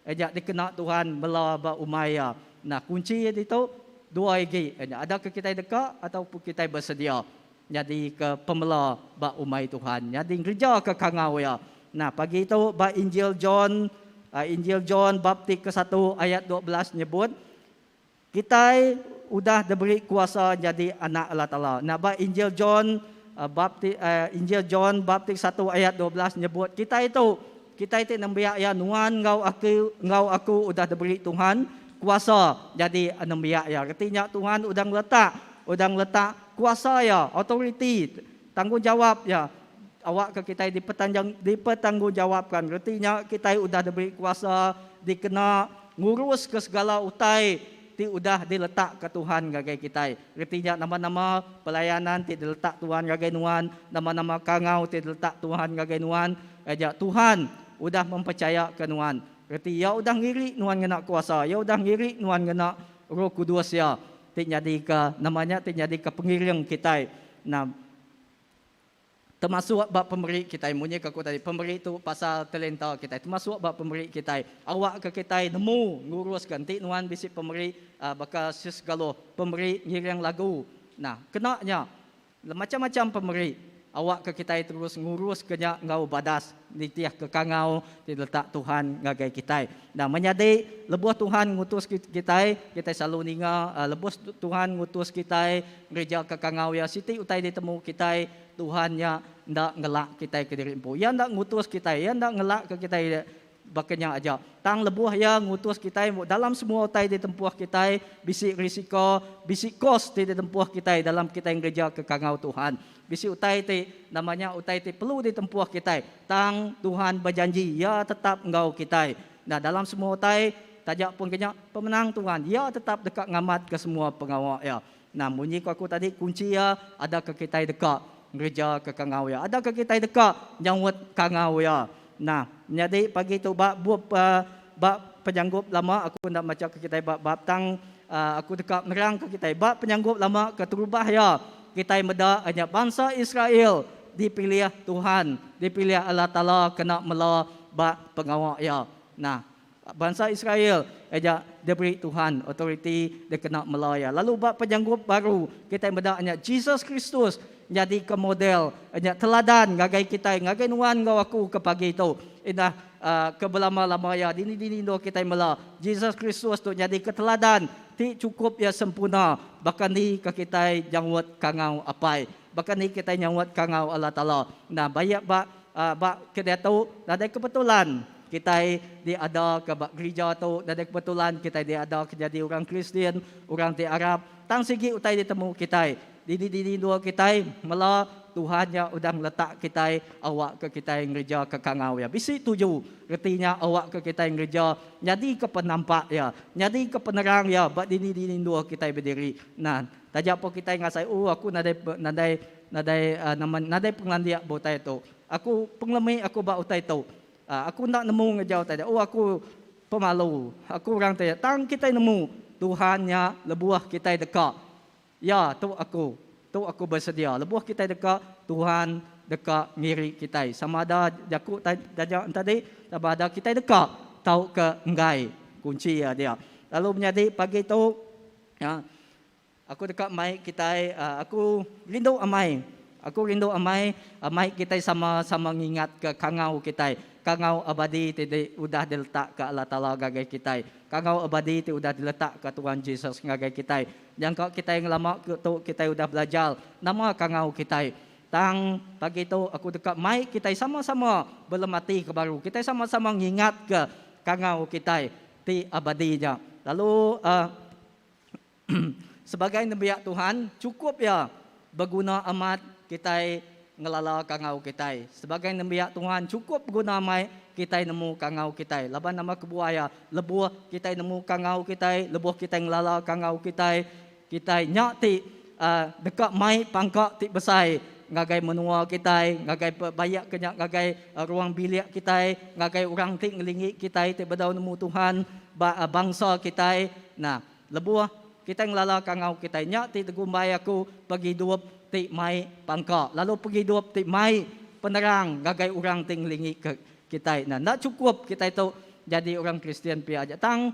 aja dikena Tuhan mela ba umai Iya? Nah kunchi iya ditu dua igi aja adakah kitai deka ataupun kitai besedia nyadika pemela ba umai Tuhan, nyadi ngerejaka kangau Iya. Nah pagi tu ba Injil John, Injil John bab ti kesatu ayat 12 nyebut, Kitai udah diberi kuasa nyadi anak Allah Taala. Nah ba Injil John bab ti Injil John bab ti kesatu ayat 12 nyebut, kitai tu, kitai ti nembiak iya nuan enggau aku enggau aku udah diberi Tuhan kuasa nyadi nembiak iya. Reti nya Tuhan udah ngeletak udah ngeletak kuasa iya, authority, tanggungjawap iya awakka kitai dipetanjang dipertanggungjawabkan. Reti nya kitai udah diberi kuasa dikena nguruska segala utai ti udah diletakka Tuhan ngagai kitai. Reti nya nama-nama pelayanan ti diletak Tuhan ngagai nuan, nama-nama kangau ti diletak Tuhan ngagai nuan, aja Tuhan udah mempercayaka nuan. Reti Iya udah ngiri nuan ngena kuasa, Iya udah ngiri nuan ngena Roh Kudus Iya ti nyadika nama nya ti nyadika pengiring kitai. Nah. Temasuk ba pemeri kitai munyi ke aku tadi pemeri tu pasal talenta kitai temasuk ba pemeri kitai awakka kitai nemu nguruska enti nuan bisi pemeri baka sesegalo pemeri ngiring lagu nah kena nya macam-macam pemeri awakka kitai terus nguruska nya enggau badas nitihka kangau ti diletak Tuhan ngagai kitai. Nah menyadi lebuh Tuhan ngutus kitai kitai selalu ninga lebuh Tuhan ngutus kitai ngerejaka kangau iya siti utai ditemu kitai Tuhan nya enda ngelak kitai kediri empu. Iya enda ngutus kitai, iya enda ngelakka kitai baka nya aja. Tang lebuh iya ngutus kitai dalam semua utai ditempuh kitai bisi risiko, bisi kos ti ditempuh kitai dalam kitai ngerejaka kangau Tuhan. Bisi utai ti nama nya utai ti perlu ditempuh kitai. Tang Tuhan bejanji iya tetap enggau kitai. Nah dalam semua utai taja pun ke nya pemenang Tuhan iya tetap deka ngamatka semua pengawa iya. Nah munyi ku aku tadi kunchi iya ada ke kitai deka. ngereja ke kangau iya? Ada ke kitai deka nyaut kangau iya? Nah, menyadi pagi tu ba bup ba penyanggup lama aku enda macha ke kitai ba bab tang aku deka nerang ke kitai ba penyanggup lama keterubah iya kitai meda nya bansa Israel dipilih Tuhan, dipilih Allah Taala kena mela ba pengawa iya. Nah, Bansa Israel aja diberi Tuhan otoriti dikena mela iya. Lalu ba penyanggup baru, kitai meda nya Jesus Kristus nyadika model nya teladan ngagai kitai, ngagai nuan enggau aku ke pagi tu. Indah ke belama-lama iya dini-dini endur kitai mela, Jesus Kristus tu nyadika teladan ti chukup iya sempurna baka ni ke kitai nyaut kangau Apai, baka ni kitai nyaut kangau Allah Taala. Nah baik ba ba ke diatu nadai kebetulan. Kitai diadaka ba gerija tu nadai kebetulan kitai diadaka nyadi orang Kristian, orang ti arap. Tang sigi utai ditemu kitai. Dini-dini endur kitai mela Tuhan nya udah ngeletak kitai awakka kitai ngereja ke kangau Iya. Bisi tuju reti nya awakka kitai ngereja nyadika penampak Iya, nyadika penerang Iya ba dini-dini endur kitai bediri. Nah, taja pun kitai ngasai oh aku nadai nadai nadai nama nadai pengelandik ba utai tu. Aku pengelemi aku ba utai tu. Aku enda nemu ngereja utai nya. Oh aku pemalu. Aku orang ti tang kitai nemu Tuhan nya lebuh kitai deka. Ya tu aku. Tu aku besedia. Lebuh kitai deka, Tuhan deka ngiri kitai. Sama ada jaku taja entadi, sama ada kitai deka tauka enggai. Kunchi iya dia. Lalu menyadi pagi tu, ya, Aku deka mai kitai, aku rindu amai, aku rindu amai mai kitai sama sama ngingatka kangau kitai, kangau abadi ti di udah diletakka Allah Taala ngagai kitai, kangau abadi ti udah diletakka Tuhan Jesus ngagai kitai. Nyangka kitai ngelama ke tu kitai udah belajar nama kangau kitai. Tang pagi tu aku deka mai kitai sama sama belemati ke baru, kitai sama sama ngingatka kangau kitai ti abadi nya. Lalu uhh. Sebagai nembiak Tuhan, chukup iya beguna amat kitai ngelala kangau kitai. Sebagai nembiak Tuhan, chukup beguna amai kitai nemu kangau kitai. Laban nama kebuah iya? Lebuh kitai nemu kangau kitai, lebuh kitai ngelala kangau kitai, kitai nya ti deka mai pangka ti besai ngagai menua kitai, ngagai baik ke nya ngagai ruang bilik kitai, ngagai orang ti ngelingi kitai ti bedau nemu Tuhan ba bangsa kitai. Nah. Lebuh kitai ngelala kangau kitai nya ti tegumbai aku pengidup ti mai pangka lalu pengidup ti mai penerang ngagai orang ti ngelingi ke kitai. Nah, enda chukup kitai tu nyadi orang Kristian pia aja tang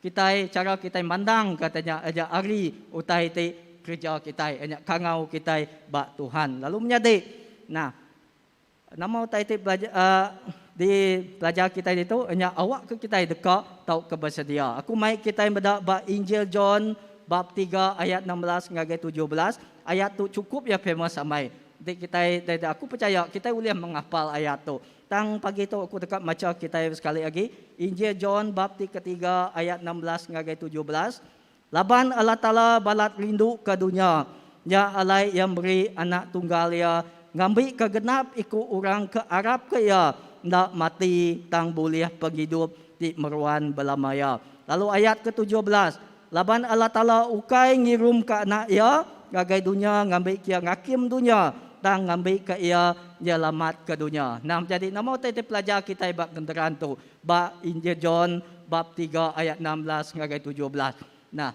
kitai chara kitai mandang ka nya aja ari utai ti kereja kitai nya kangau kitai ba Tuhan. Lalu menyadi nah Nama utai ti dipelajar kitai ditu nya awakka kitai deka tauka besedia. Aku mai kitai meda ba Injil John bab tiga ayat 16 ngagai 17. Ayat tu chukup iya famous amai. Enti kitai aku pechaya kitai ulih menghafal ayat tu. Tang pagi tu aku deka macha kitai sekali agi Injil John bab ti ketiga ayat 16 ngagai 17. Laban Allah Taala balat rinduka dunya, nya alai Iya meri Anak Tunggal Iya ngambika genap iku orang ke arapka Iya enda mati tang bulih pengidup ti meruan belama iya. Lalu ayat ketujuh belas, Laban Allah Taala ukai ngirumka Anak Iya ngagai dunya ngambika Iya ngakim dunya, tang ngambika Iya nyelamatka dunya. Nah, jadi nama utai ti pelajar kitai ba genteran tu? Ba Injil John bab tiga ayat 16 ngagai 17. Nah,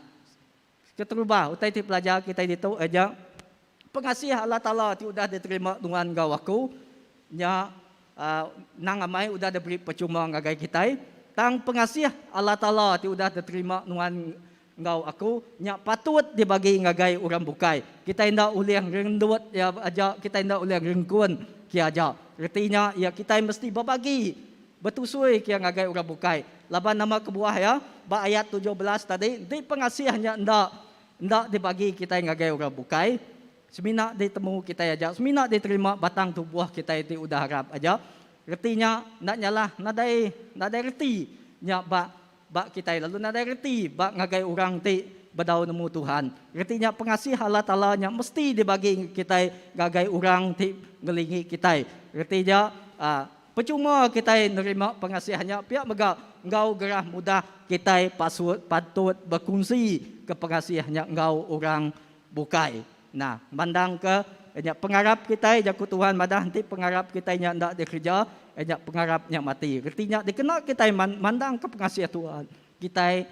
keterubah utai ti pelajar kitai ditu aja pengasih Allah Taala ti udah diterima nuan enggau aku nya uh, nang amai udah diberi percuma ngagai kitai tang pengasih Allah Taala ti udah diterima nuan enggau aku nya patut dibagi ngagai orang bukai. Kitai enda ulih ngerendut iya aja, kitai enda ulih ngerengkun kia aja. Reti nya iya kitai mesti bebagi, betusui kia ngagai orang bukai. Laban nama kebuah iya? Ba ayat 17 tadi, enti pengasih nya enda enda dibagi kitai ngagai orang bukai, semina ditemu kitai aja, semina diterima batang tubuh kitai ti udah arap aja, reti nya enda nyalah nadai nadai reti nya ba Ba kitai lalu nadai reti ba ngagai orang ti bedau nemu Tuhan. Reti nya pengasih Allah Taala nya mesti dibagi kitai ngagai orang ti ngelingi kitai. Reti nya pechuma kitai nerima pengasih nya pia mega enggau gerah mudah kitai pasut patut bekunsi ke pengasih nya enggau orang bukai. Nah, mandangka Nya pengarap kitai jaku Tuhan madah enti pengarap kitai nya enda dikereja, nya pengarap nya mati. Reti nya dikena kitai mandangka pengasih Tuhan, kitai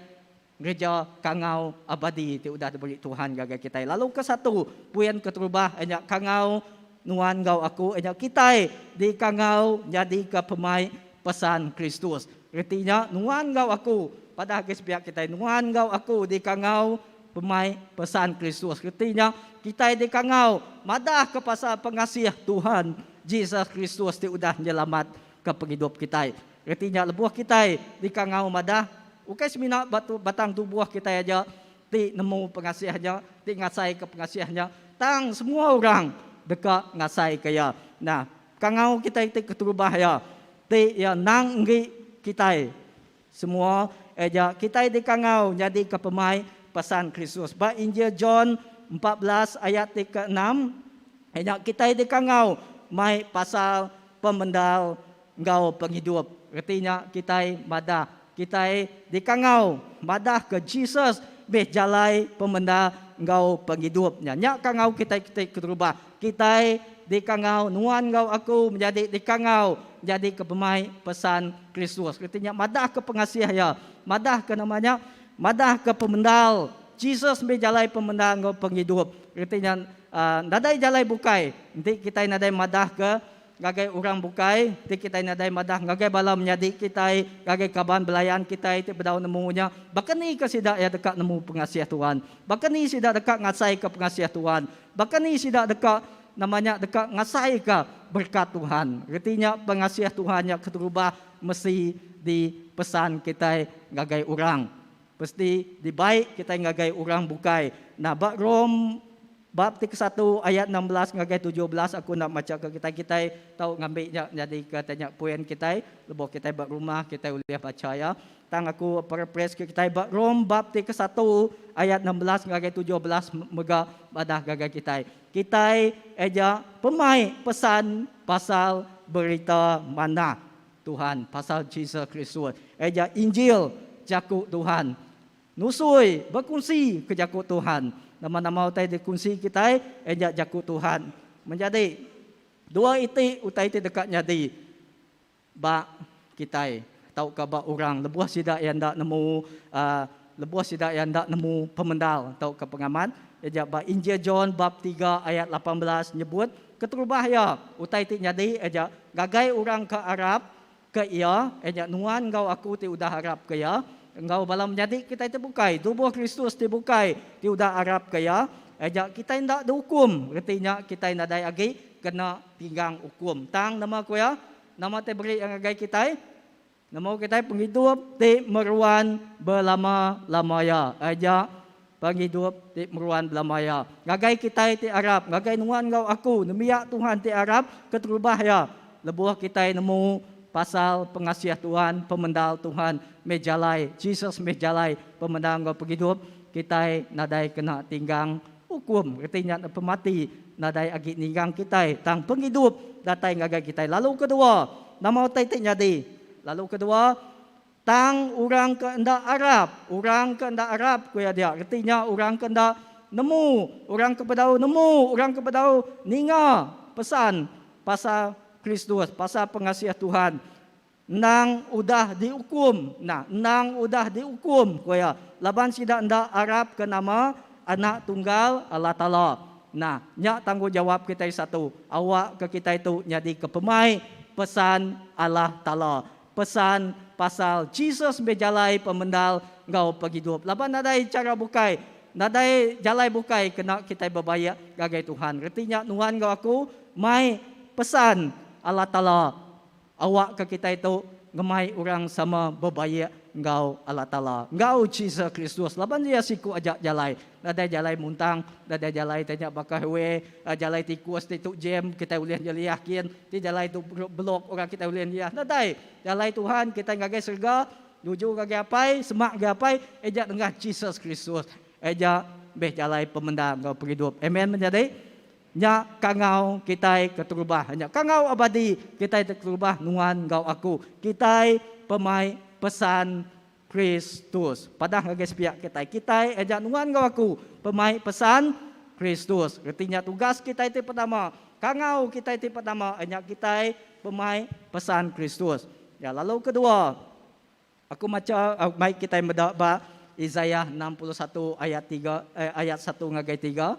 ngereja kangau abadi ti udah diberi Tuhan ngagai kitai. Lalu kesatu, puin keterubah nya kangau nuan enggau aku nya kitai dikangau nyadika pemai pesan Kristus. Reti nya nuan enggau aku, padah agi sepiak kitai nuan enggau aku dikangau Pemai pesan Kristus reti nya kitai dikangau madahka pasal pengasih Tuhan Jesus Kristus ti udah nyelamatka pengidup kitai. Reti nya lebuh kitai dikangau madah, ukai semina ba batang tubuh kitai aja ti nemu pengasih nya, ti ngasaika pengasih nya, tang semua orang deka ngasaika iya. Nah, kangau kitai ti keterubah iya ti iya endang enggi kitai. Semua eja kitai dikangau nyadika pemai pesan Kristus. Ba Injil John 14 ayat ti keenam, nya kitai dikangau mai pasal pemendar enggau pengidup. Reti nya kitai madah kitai dikangau madahka Jesus meh jalai pemendar enggau pengidup. Nya nya kangau kitai ti keterubah. Kitai dikangau nuan enggau aku menyadi dikangau nyadika pemai pesan Kristus. Reti nya madahka pengasih iya, madahka nama nya, madahka pemendar. Jesus meh jalai pemendar enggau pengidup. Reti nya nadai jalai bukai enti kitai nadai madahka ngagai orang bukai, enti kitai nadai madah ngagai bala menyadi kitai, ngagai kaban belayan kitai ti bedau nemu nya, baka ni ke sida iya deka nemu pengasih Tuhan? Baka ni sida deka ngasaika pengasih Tuhan? Baka ni sida deka Nama nya deka ngasaika berekat Tuhan. Reti nya pengasih Tuhan nya keterubah mesti dipesan kitai ngagai orang. Mesti dibai kitai ngagai orang bukai. Nah ba Rom bab ti kesatu ayat 16 ngagai 17 aku enda macha ke kitai. Kitai tau ngambi nya nyadika tanya poin kitai lebuh kitai ba rumah kitai ulih bacha iya. Tang aku paraphrase ke kitai ba Rom bab ti kesatu ayat 16 ngagai 17 mega madah ngagai kitai. Kitai aja pemai pesan pasal berita manah Tuhan pasal Jesus Kristus. Aja Injil jaku Tuhan. Nusui bekunsi ke jaku Tuhan. Nama-nama utai dikunsi kitai aja jaku Tuhan. Menjadi dua iti utai ti deka nyadi. Ba kitai tauka ba orang lebuh sida iya enda nemu lebuh sida iya enda nemu pemendar tauka pengamat iya ba Injil John bab tiga ayat 18 nyebut keterubah iya utai ti nyadi iya ngagai orang ke arap ke iya iya nuan enggau aku ti udah arap ke iya enggau bala menyadi kitai ti bukai tubuh Kristus ti bukai ti udah arap ke iya iya kitai enda diukum reti nya kitai nadai agi kena Tinggang ukum. Tang nama ku iya? Nama ti beri iya ngagai kitai? Nemu kitai pengidup ti meruan belama-lama iya. Aja pengidup ti meruan belama iya. Ngagai kitai ti arap, ngagai nuan enggau aku, nembiak Tuhan ti arap, keterubah iya, lebuh kitai nemu pasal pengasih Tuhan, pemendar Tuhan meh jalai, Jesus meh jalai pemendar enggau pengidup, kitai nadai kena tinggang Ukum reti nya pemati nadai agi ninggang kitai tang pengidup datai ngagai kitai. Lalu kedua, nama utai ti nyadi? Lalu kedua, tang orang ke enda arap, orang ke enda arap ku iya dia, reti nya orang ke enda nemu, orang ke bedau nemu, orang ke bedau ninga pesan pasal Kristus, pasal pengasih Tuhan. Endang udah diukum. Nah, endang udah diukum, ku iya, laban sida enda arapka nama Anak Tunggal Allah Taala. Nah, nya tanggungjawap kitai satu, awakka kitai tu nyadika pemai pesan Allah Taala. Pesan pasal Jesus meh jalai pemendar enggau pengidup. Laban nadai chara bukai, nadai jalai bukai kena kitai bebaik ngagai Tuhan. Reti nya nuan enggau aku mai pesan Allah Taala. Awakka kitai tu ngemai orang sama bebaik enggau Allah Taala, enggau Jesus Kristus, laban Iya siku aja jalai. Nadai jalai muntang, nadai jalai ti nya baka highway, jalai tikus ti tu jam kitai ulih nyeliah kin, ti jalai tu blok orang kitai ulih nyeliah. Nadai. Jalai Tuhan kitai ngagai serega, nuju ngagai Apai, semak ngagai Apai, eja nengah Jesus Kristus. Eja meh jalai pemendar enggau pengidup. Amen menyadi. Nya kangau kitai keterubah. Nya kangau abadi kitai ti keterubah nuan enggau aku. Kitai pemai pesan Kristus. Padah ngagai sepiak kitai. Kitai aja nuan enggau aku pemai pesan. Kristus. Reti nya tugas kitai ti pertama, kangau kitai ti pertama nya kitai bemai pesan Kristus. Ya lalu kedua, aku macha mai kitai meda ba Isaiah 61 ayat tiga eh, ayat satu ngagai tiga.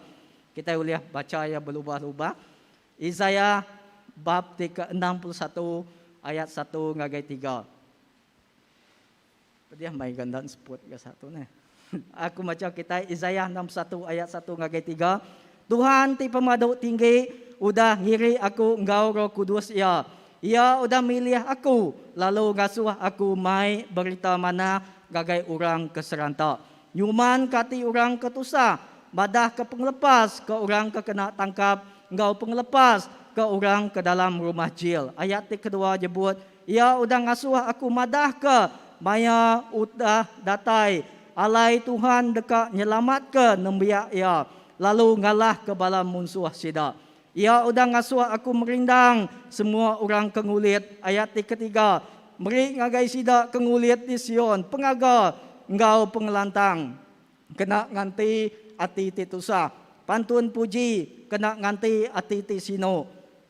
Kitai ulih bacha iya belubah-lubah. Isaiah bab ti ke 61 ayat satu ngagai tiga. Pedih mai ga enda enseput ga satu neh. Aku macha kitai Isaiah 61 ayat satu ngagai tiga, Tuhan ti Pemadu Tinggi udah ngiri aku enggau Roh Kudus Iya. Iya udah milih aku lalu ngasuh aku mai berita manah ngagai orang ke seranta, nyumanka ati orang ke tusah, madahka pengelepas ke orang ke kena tangkap enggau pengelepas ke orang ke dalam rumah jil. Ayat ti kedua nyebut, Iya udah ngasuh aku madahka maya udah datai alai Tuhan deka nyelamatka nembiak Iya lalu ngalahka bala munsuh sida. Iya udah ngasuh aku merindang semua orang ke ngulit, ayat ti ketiga, meri ngagai sida ke ngulit di Sion pengaga enggau pengelantang kena nganti ati ti tusah, pantun puji kena nganti ati ti sinu.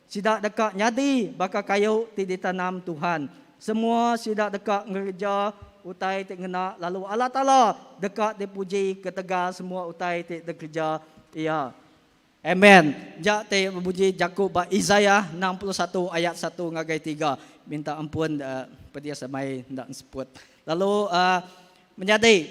Sida deka nyadi baka kayu ti ditanam Tuhan. Semua sida deka ngereja utai ti ngena lalu Allah Taala deka dipuji ketegal semua utai ti dikereja Iya. Amen. Nya ti bebuji jaku ba Isaiah 61 ayat satu ngagai tiga. Minta ampun pedis amai enda enseput. Lalu menyadi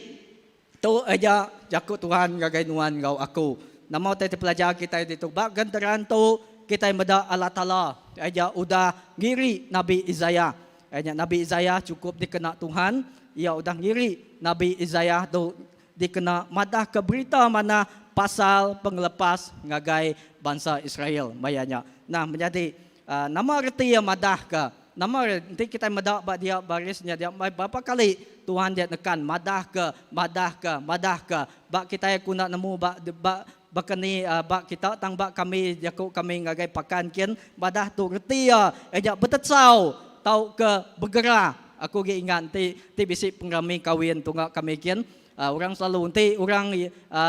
tu aja jaku Tuhan ngagai nuan enggau aku. Nama utai ti pelajar kitai ditu? Ba genteran tu kitai meda Allah Taala aja udah ngiri Nabi Isaiah. Iya nya Nabi Isaiah chukup dikena Tuhan. Iya udah ngiri Nabi Isaiah tu dikena madahka berita manah pasal pengelepas ngagai bansa Israel maya nya. Nah menyadi nama reti iya madahka? Nama enti kitai meda ba dia baris nya dia berapa kali Tuhan dia nekan madahka, madahka, madahka. Ba kitai aku enda nemu ba ba baka ni ba kita tang ba kami jaku kami ngagai pakan kin madah tu reti iya nya betetsau tauka begerah. Aku agi ingat enti ti bisi pengerami kawin tunga kami kin orang selalu enti orang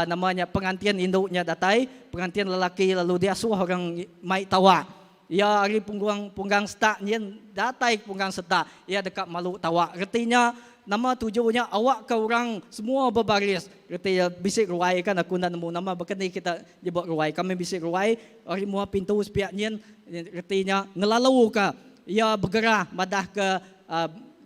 nama nya pengantin indu nya datai pengantin lelaki lalu diasuh orang mai tawak. Iya ari punggung punggang setak nyin datai ke punggang setak iya deka malu tawak. Reti nya nama tuju nya awakka orang semua bebaris. Reti iya bisi ruai kan aku enda nemu nama baka ni kita nyebut ruai. Kami bisi ruai ari mua pintu sepiak nyin reti nya ngelaluka iya begerah madahka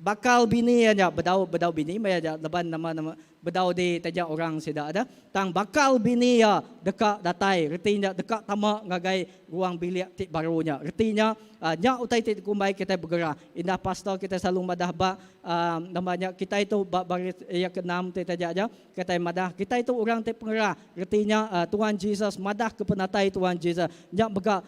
bakal bini iya nya bedau bedau bini meh iya nya laban nama nama Bedau di taja orang sida da. Tang bakal bini iya deka datai, reti nya deka tama ngagai ruang bilik ti baru nya. Reti nya, nya utai ti dikumbai kitai begerah. Indah pastor kitai selalu madah ba nama nya kitai tu ba baris iya keenam ti taja aja, kitai madah kitai tu orang ti pengerah. Reti nya Tuhan Jesus madah ke penatai Tuhan Jesus. Nya mega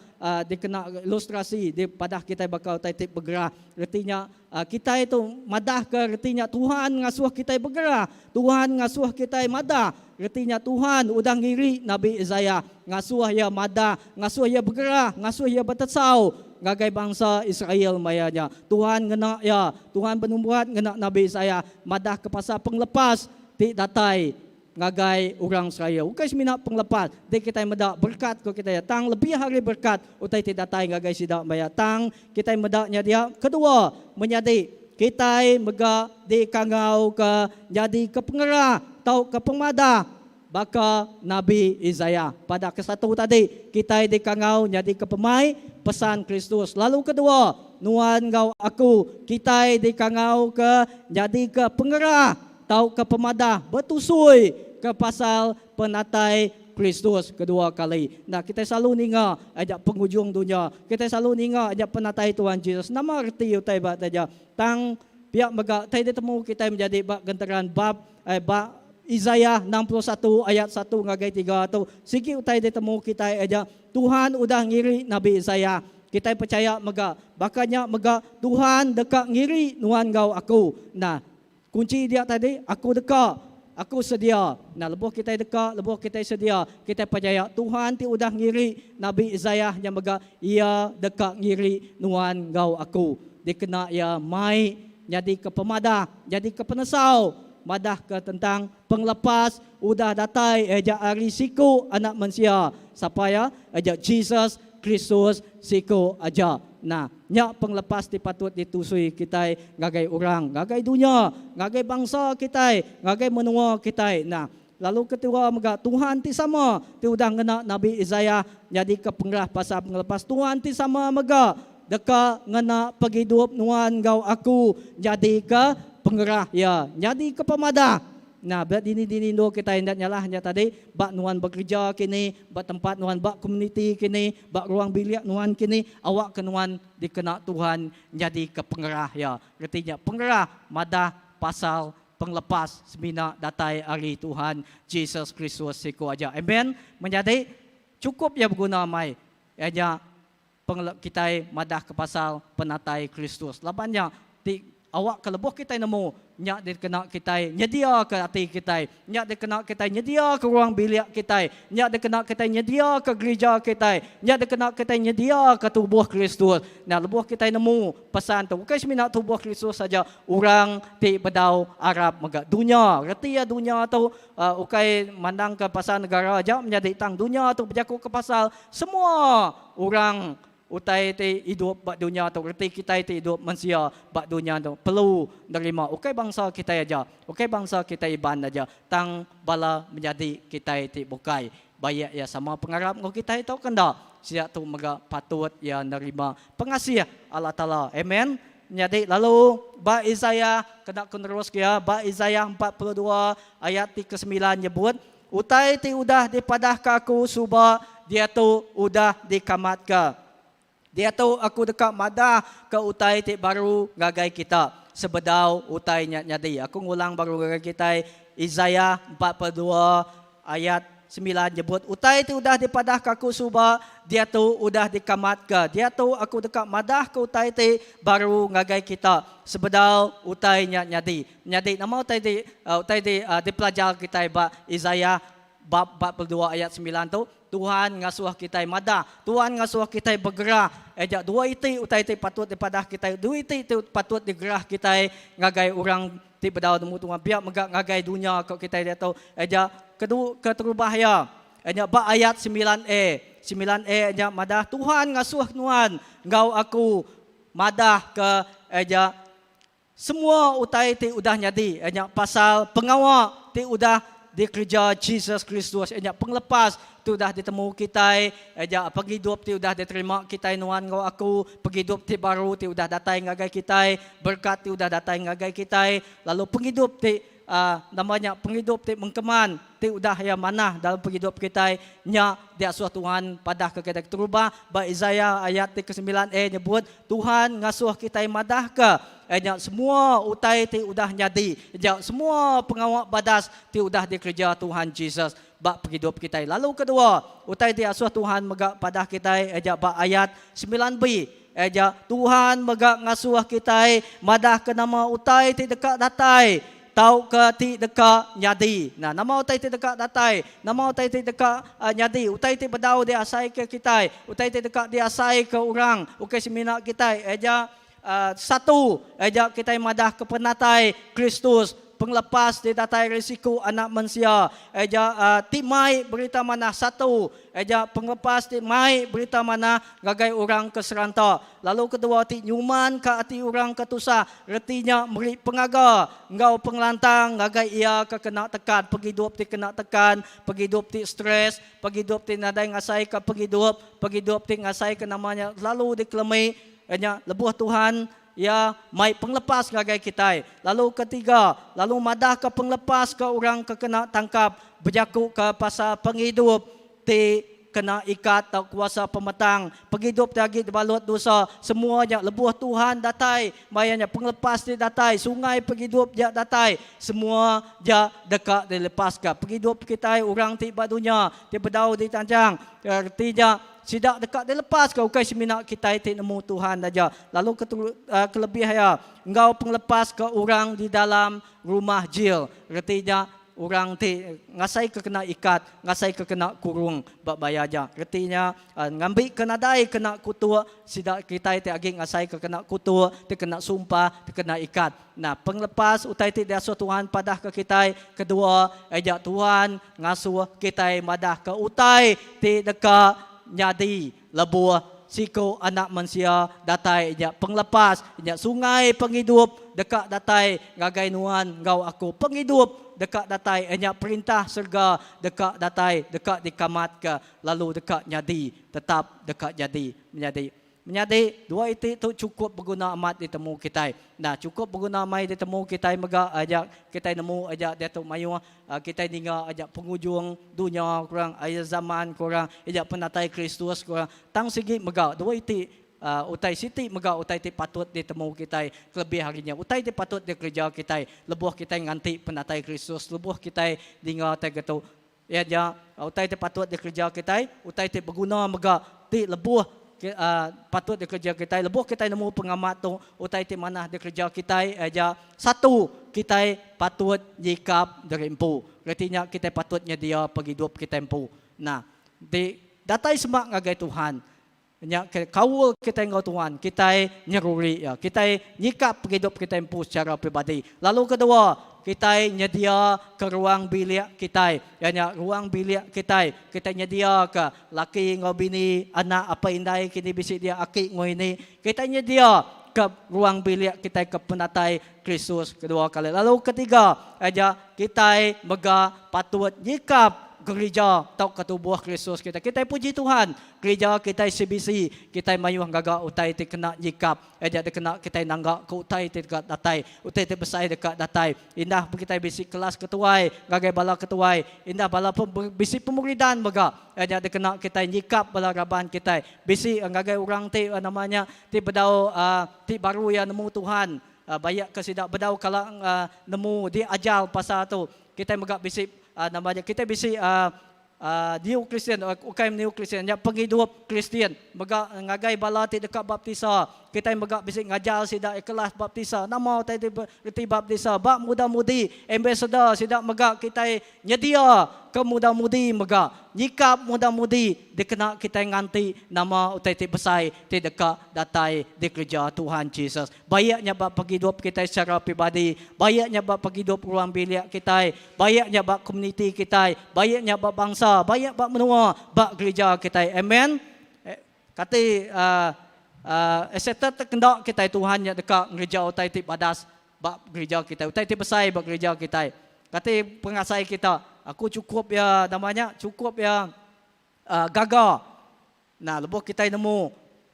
dikena ilustrasi dipadah kitai baka utai ti begerah. Reti nya Kitai tu madahka reti nya Tuhan ngasuh kitai begerah. Tuhan ngasuh kitai madah. Reti nya Tuhan udah ngiri Nabi Isaiah ngasuh iya madah, ngasuh iya begerah, ngasuh iya betesau ngagai bansa Israel maya nya. Tuhan ngena iya. Tuhan benumbuat ngena Nabi Isaiah madahka pasal pengelepas ti datai ngagai orang Israel. Ukai semina pengelepas ti kitai meda berekat ko kitai tang lebih ari berekat utai ti datai ngagai sida maya. Tang kitai meda nya dia. Kedua, menyadi kitai mega dikangauka nyadika pengerah tauka pemadah baka Nabi Isaiah. Pada kesatu tadi, kitai dikangau nyadika pemai pesan Kristus. Lalu kedua, nuan enggau aku, kitai dikangauka nyadika pengerah tauka pemadah betusui ke pasal penatai Kristus kedua kali. Nah, kitai selalu ninga aja pengujung dunya. Kitai selalu ninga aja penatai Tuhan Jesus. Nama reti utai ba taja? Tang pia mega tai ditemu kitai menjadi ba genteran bab eh, ba Isaiah 61 ayat 1 ngagai 3 tu sigi utai ditemu kitai aja Tuhan udah ngiri Nabi Isaiah. Kitai pechaya mega baka nya mega Tuhan deka ngiri nuan enggau aku. Nah, Kunchi dia tadi, aku deka, aku sedia. Nah, lebuh kitai deka, lebuh kitai sedia, kitai pechaya Tuhan ti udah ngiri Nabi Isaiah nya mega, Iya deka ngiri nuan enggau aku. Dikena Iya mai nyadika pemadah, nyadika penesau. Madahka tentang pengelepas udah datai aja ari siku Anak Mensia. Sapa iya? Aja Jesus Kristus siku aja. Nah, nya pengelepas ti patut ditusui kitai ngagai orang, ngagai dunya, ngagai bangsa kitai, ngagai menua kitai. Nah, lalu ketua mega Tuhan ti sama ti udah ngena Nabi Isaiah nyadika pengerah pasal pengelepas Tuhan ti sama mega deka ngena pengidup nuan enggau aku nyadika pengerah iya, nyadika pemadah. Nah, ba dini-dini endur kitai enda nyalah nya tadi, ba nuan bekereja kini, ba tempat nuan ba komuniti kini, ba ruang bilik nuan kini, awakka nuan dikena Tuhan nyadika pengerah iya. Reti nya pengerah madah pasal pengelepas semina datai ari Tuhan Jesus Kristus siku aja. Amen. Menyadi, chukup iya beguna amai iya nya pengele kitai madahka pasal penatai Kristus. Laban nya ti awakka lebuh kitai nemu nya dikena kitai nyediaka ati kitai, nya dikena kitai nyediaka ruang bilik kitai, nya dikena kitai nyediaka gerija kitai, nya dikena kitai nyediaka tubuh Kristus. Nah lebuh kitai nemu pesan tu ukai semina tubuh Kristus aja, orang ti bedau arap mega dunya. Reti iya dunya tu ukai mandangka pasal negara aja menyadi tang dunya tu bejakuka pasal semua Orang utai ti idup ba dunya tu, reti kitai ti idup mensia ba dunya tu perlu nerima ukai bangsa kitai aja, ukai bangsa kitai Iban aja tang bala menyadi kitai ti bukai. Baik iya sama pengarap enggau kitai tauka enda, sida tu mega patut iya nerima pengasih Allah Taala. Amen. Menyadi lalu ba Isaiah kena ku neruska iya ba Isaiah 42 ayat ti kesemilan nyebut, Utai ti udah dipadahka aku suba diatu udah dikamatka. Diatu aku deka madahka utai ti baru ngagai kita sebedau utai nya nyadi. Aku ngulang baru ngagai kitai, Isaiah 42 ayat semilan nyebut, Utai ti udah dipadahka aku suba diatu udah dikamatka. Diatu aku deka madahka utai ti baru ngagai kita sebedau utai nya nyadi. Nyadi nama utai ti utai ti dipelajar kitai ba Isaiah bab 42 ayat semilan tu? Tuhan ngasuh kitai madah, Tuhan ngasuh kitai begerah. Aja dua iti utai ti patut dipadah kitai, dua iti ti patut digerah kitai ngagai orang ti bedau nemu Tuhan pia mega ngagai dunya ko kitai diatu. Aja kedu keterubah iya nya ba ayat semilan A. Semilan A nya madah Tuhan ngasuh nuan enggau aku madah ke aja Semua utai ti udah nyadi iya nya pasal pengawa ti udah dikereja Jesus Kristus, iya nya pengelepas ti udah ditemu kitai, iya nya pengidup ti udah diterima kitai nuan enggau aku, pengidup ti baru ti udah datai ngagai kitai, berekat ti udah datai ngagai kitai, lalu pengidup ti nama nya pengidup ti mengkeman ti udah iya manah dalam pengidup kitai nya diasuh Tuhan padahka kitai. Keterubah ba Isaiah ayat ti kesemilan A nyebut Tuhan ngasuh kitai madahka iya nya semua utai ti udah nyadi nya semua pengawa badas ti udah dikereja Tuhan Jesus ba pengidup kitai. Lalu kedua, utai ti asuh Tuhan mega padah kitai iya nya ba ayat 9b iya nya Tuhan mega ngasuh kitai madahka nama utai ti deka datai tauka ti deka nyadi. Nah, nama utai ti deka datai? Nama utai ti deka nyadi? Utai ti bedau diasaika kitai, utai ti deka diasaika orang, ukai semina kitai aja. Satu, aja kitai madahka penatai Kristus, pengelepas ti datai ari siku Anak Mensia, aja ti mai Berita Manah. Satu, aja pengelepas ti mai Berita Manah ngagai orang ke seranta. Lalu kedua ti nyumanka ati orang ke tusah, reti nya meri pengaga enggau pengelantang ngagai iya ke kena tekan, pengidup ti kena tekan, pengidup ti stress, pengidup ti nadai ngasaika pengidup, pengidup ti ngasaika nama nya selalu dikelemi, iya nya lebuh Tuhan iya mai pengelepas ngagai kitai. Lalu ketiga, lalu madahka pengelepas ke orang ke kena tangkap, bejakuka pasal pengidup ti kena ikat tau kuasa pemetang, pengidup ti agi dibalut dosa, semua nya lebuh Tuhan datai, maya nya pengelepas ti datai, sungai pengidup nya datai, semua ja deka dilepaska. Pengidup kitai orang ti ba dunya ti bedau ditanchang, reti nya sida deka dilepaska ukai semina kitai ti nemu Tuhan aja. Lalu kelebih iya enggau pengelepas ke orang di dalam rumah jil, reti nya. Orang ti ngasai ke kena ikat, ngasai ke kena kurung ba baya nya. Reti nya, ngambi ke nadai kena kutuk, sida kitai ti agi ngasai ke kena kutuk, ti kena sumpah, ti kena ikat. Nah, pengelepas utai ti diasuh Tuhan padah ke kitai, kedua, iya Tuhan ngasuh kitai madah ke utai ti deka nyadi lebuh siku Anak Mensia datai nya pengelepas, nya sungai pengidup deka datai ngagai nuan enggau aku. Pengidup deka datai, nya perintah serega deka datai, deka dikamatka lalu deka nyadi, tetap deka nyadi. Menyadi. Menyadi, dua iti tu chukup beguna amat ditemu kitai. Nah, chukup beguna amai ditemu kitai mega aja kitai nemu aja diatu mayuh kitai ninga aja pengujung dunya ku orang, akhir zaman ku orang, aja penatai Kristus ku orang. Tang sigi mega dua iti utai siti mega utai ti patut ditemu kitai kelebih ari nya utai ti patut dikereja kitai lebuh kitai nganti penatai Kristus, lebuh kitai ninga utai ke tu. Iya nya, utai ti patut dikereja kitai, utai ti beguna mega ti lebuh patut dikereja kitai. Lebuh kitai nemu pengamat tu, utai ti manah dikereja kitai iya nya, satu, kitai patut nyikap diri empu. Reti nya kitai patut nyedia pengidup kitai empu. Nah, enti datai semak ngagai Tuhan, Nya ke kaul kitai enggau Tuhan, kitai nyeruri Iya. Kitai nyikap pengidup kitai empu secara peribadi. Lalu kedua, kitai nyedia ke ruang bilik kitai. Iya nya ruang bilik kitai. Kitai nyedia ke laki enggau bini, anak apai indai kini bisi dia aki enggau ini. Kitai nyedia ke ruang bilik kitai ke penatai Kristus kedua kali. Lalu ketiga, iya nya kitai mega patut nyikap gerija tauka tubuh Kristus kitai. Kitai puji Tuhan, gerija kitai CBC, kitai mayuh ngaga utai ti kena nyikap, iya nya dikena kitai nangga ke utai ti deka datai, utai ti besai deka datai. Indah kitai bisi kelas ketuai ngagai bala ketuai, indah bala bisi pemuridan mega, iya nya dikena kitai nyikap bala raban kitai. Bisi ngagai orang ti nama nya ti bedau ti baru iya nemu Tuhan, baik ke sida bedau kala nemu diajar pasal tu. Kitai mega bisi nama nya kitai bisi new Kristian ukai new Kristian nya pengidup Kristian mega ngagai bala ti deka baptisa. Kitai mega bisi ngajar sida kelas baptisa nama utai ti reti baptisa ba muda mudi ambassador sida mega kitai nyedia ke muda mudi mega nyikap muda mudi dikena kitai nganti nama utai ti besai ti deka datai dikereja Tuhan Jesus. Baik nya ba pengidup kitai secara peribadi, baik nya ba pengidup ruang bilik kitai, baik nya ba komuniti kitai, baik nya ba bangsa, baik ba menua, ba gerija kitai. Amen. Kati accepted te kenda kitai Tuhan nya deka ngereja utai ti badas ba gerija kitai, utai ti besai ba gerija kitai. Kati pengasai kita, aku chukup iya nama nya, chukup iya gaga. Nah, lebuh kitai nemu,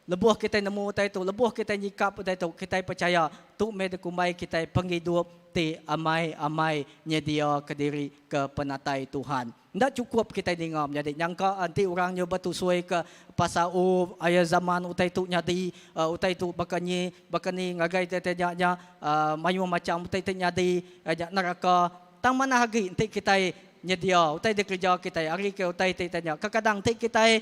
lebuh kitai nemu utai tu, lebuh kitai nyikap utai tu, kitai pechaya tu meh dikumbai kitai pengidup ti amai-amai nyediaka diri ke penatai Tuhan. Enda chukup kitai ninga menyadi nyangka enti orang nyu betusui ke pasal oh aya zaman utai tu nyadi, utai tu baka nyi, baka ni ngagai ti nya nya mayuh macham utai ti nyadi nya neraka. Tang manah agi enti kitai nyedia utai dikereja kitai ari ke utai ti tanya. Kekadang enti kitai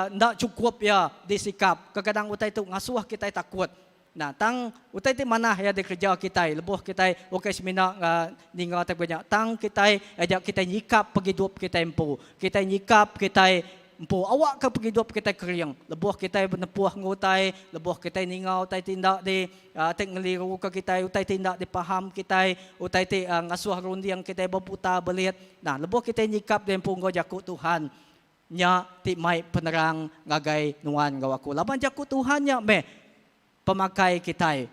enda chukup iya disikap, kekadang utai tu ngasuh kitai takut. Nah, tang utai ti manah iya dikereja kitai lebuh kitai ukai semina ninga tai baka nya, tang kitai aja kitai nyikap pengidup kitai empu. Kitai nyikap kitai Empu awakka pengidup kitai kering lebuh kitai benepuh enggau utai, lebuh kitai ninga utai ti enda di ti ngeliruka kitai, utai ti enda dipaham kitai, utai ti ngasuh runding kitai beputar belit. Nah, lebuh kitai nyikap diri empu enggau jaku Tuhan, nya ti mai penerang ngagai nuan enggau aku. Laban jaku Tuhan nya meh pemakai kitai.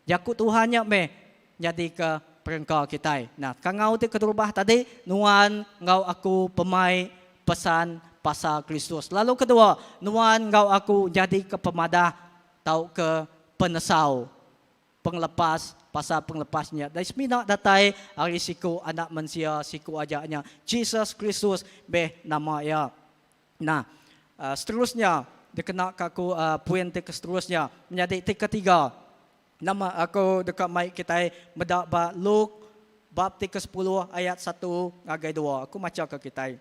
Jaku Tuhan nya meh nyadika perengka kitai. Nah, kangau ti keterubah tadi, nuan enggau aku pemai pesan pasal Kristus. Lalu kedua, nuan enggau aku nyadika pemadah tauka penesau pengelepas pasal pengelepas nya. Dai semina datai ari siku Anak Mensia siku aja nya, Jesus Kristus meh nama iya. Nah, seterusnya dikena ka aku poin ti ke seterusnya menyadi ti ketiga. Nama aku deka mai kitai meda ba Luke bab ti kesepuluh ayat satu ngagai dua. Aku macha ka kitai.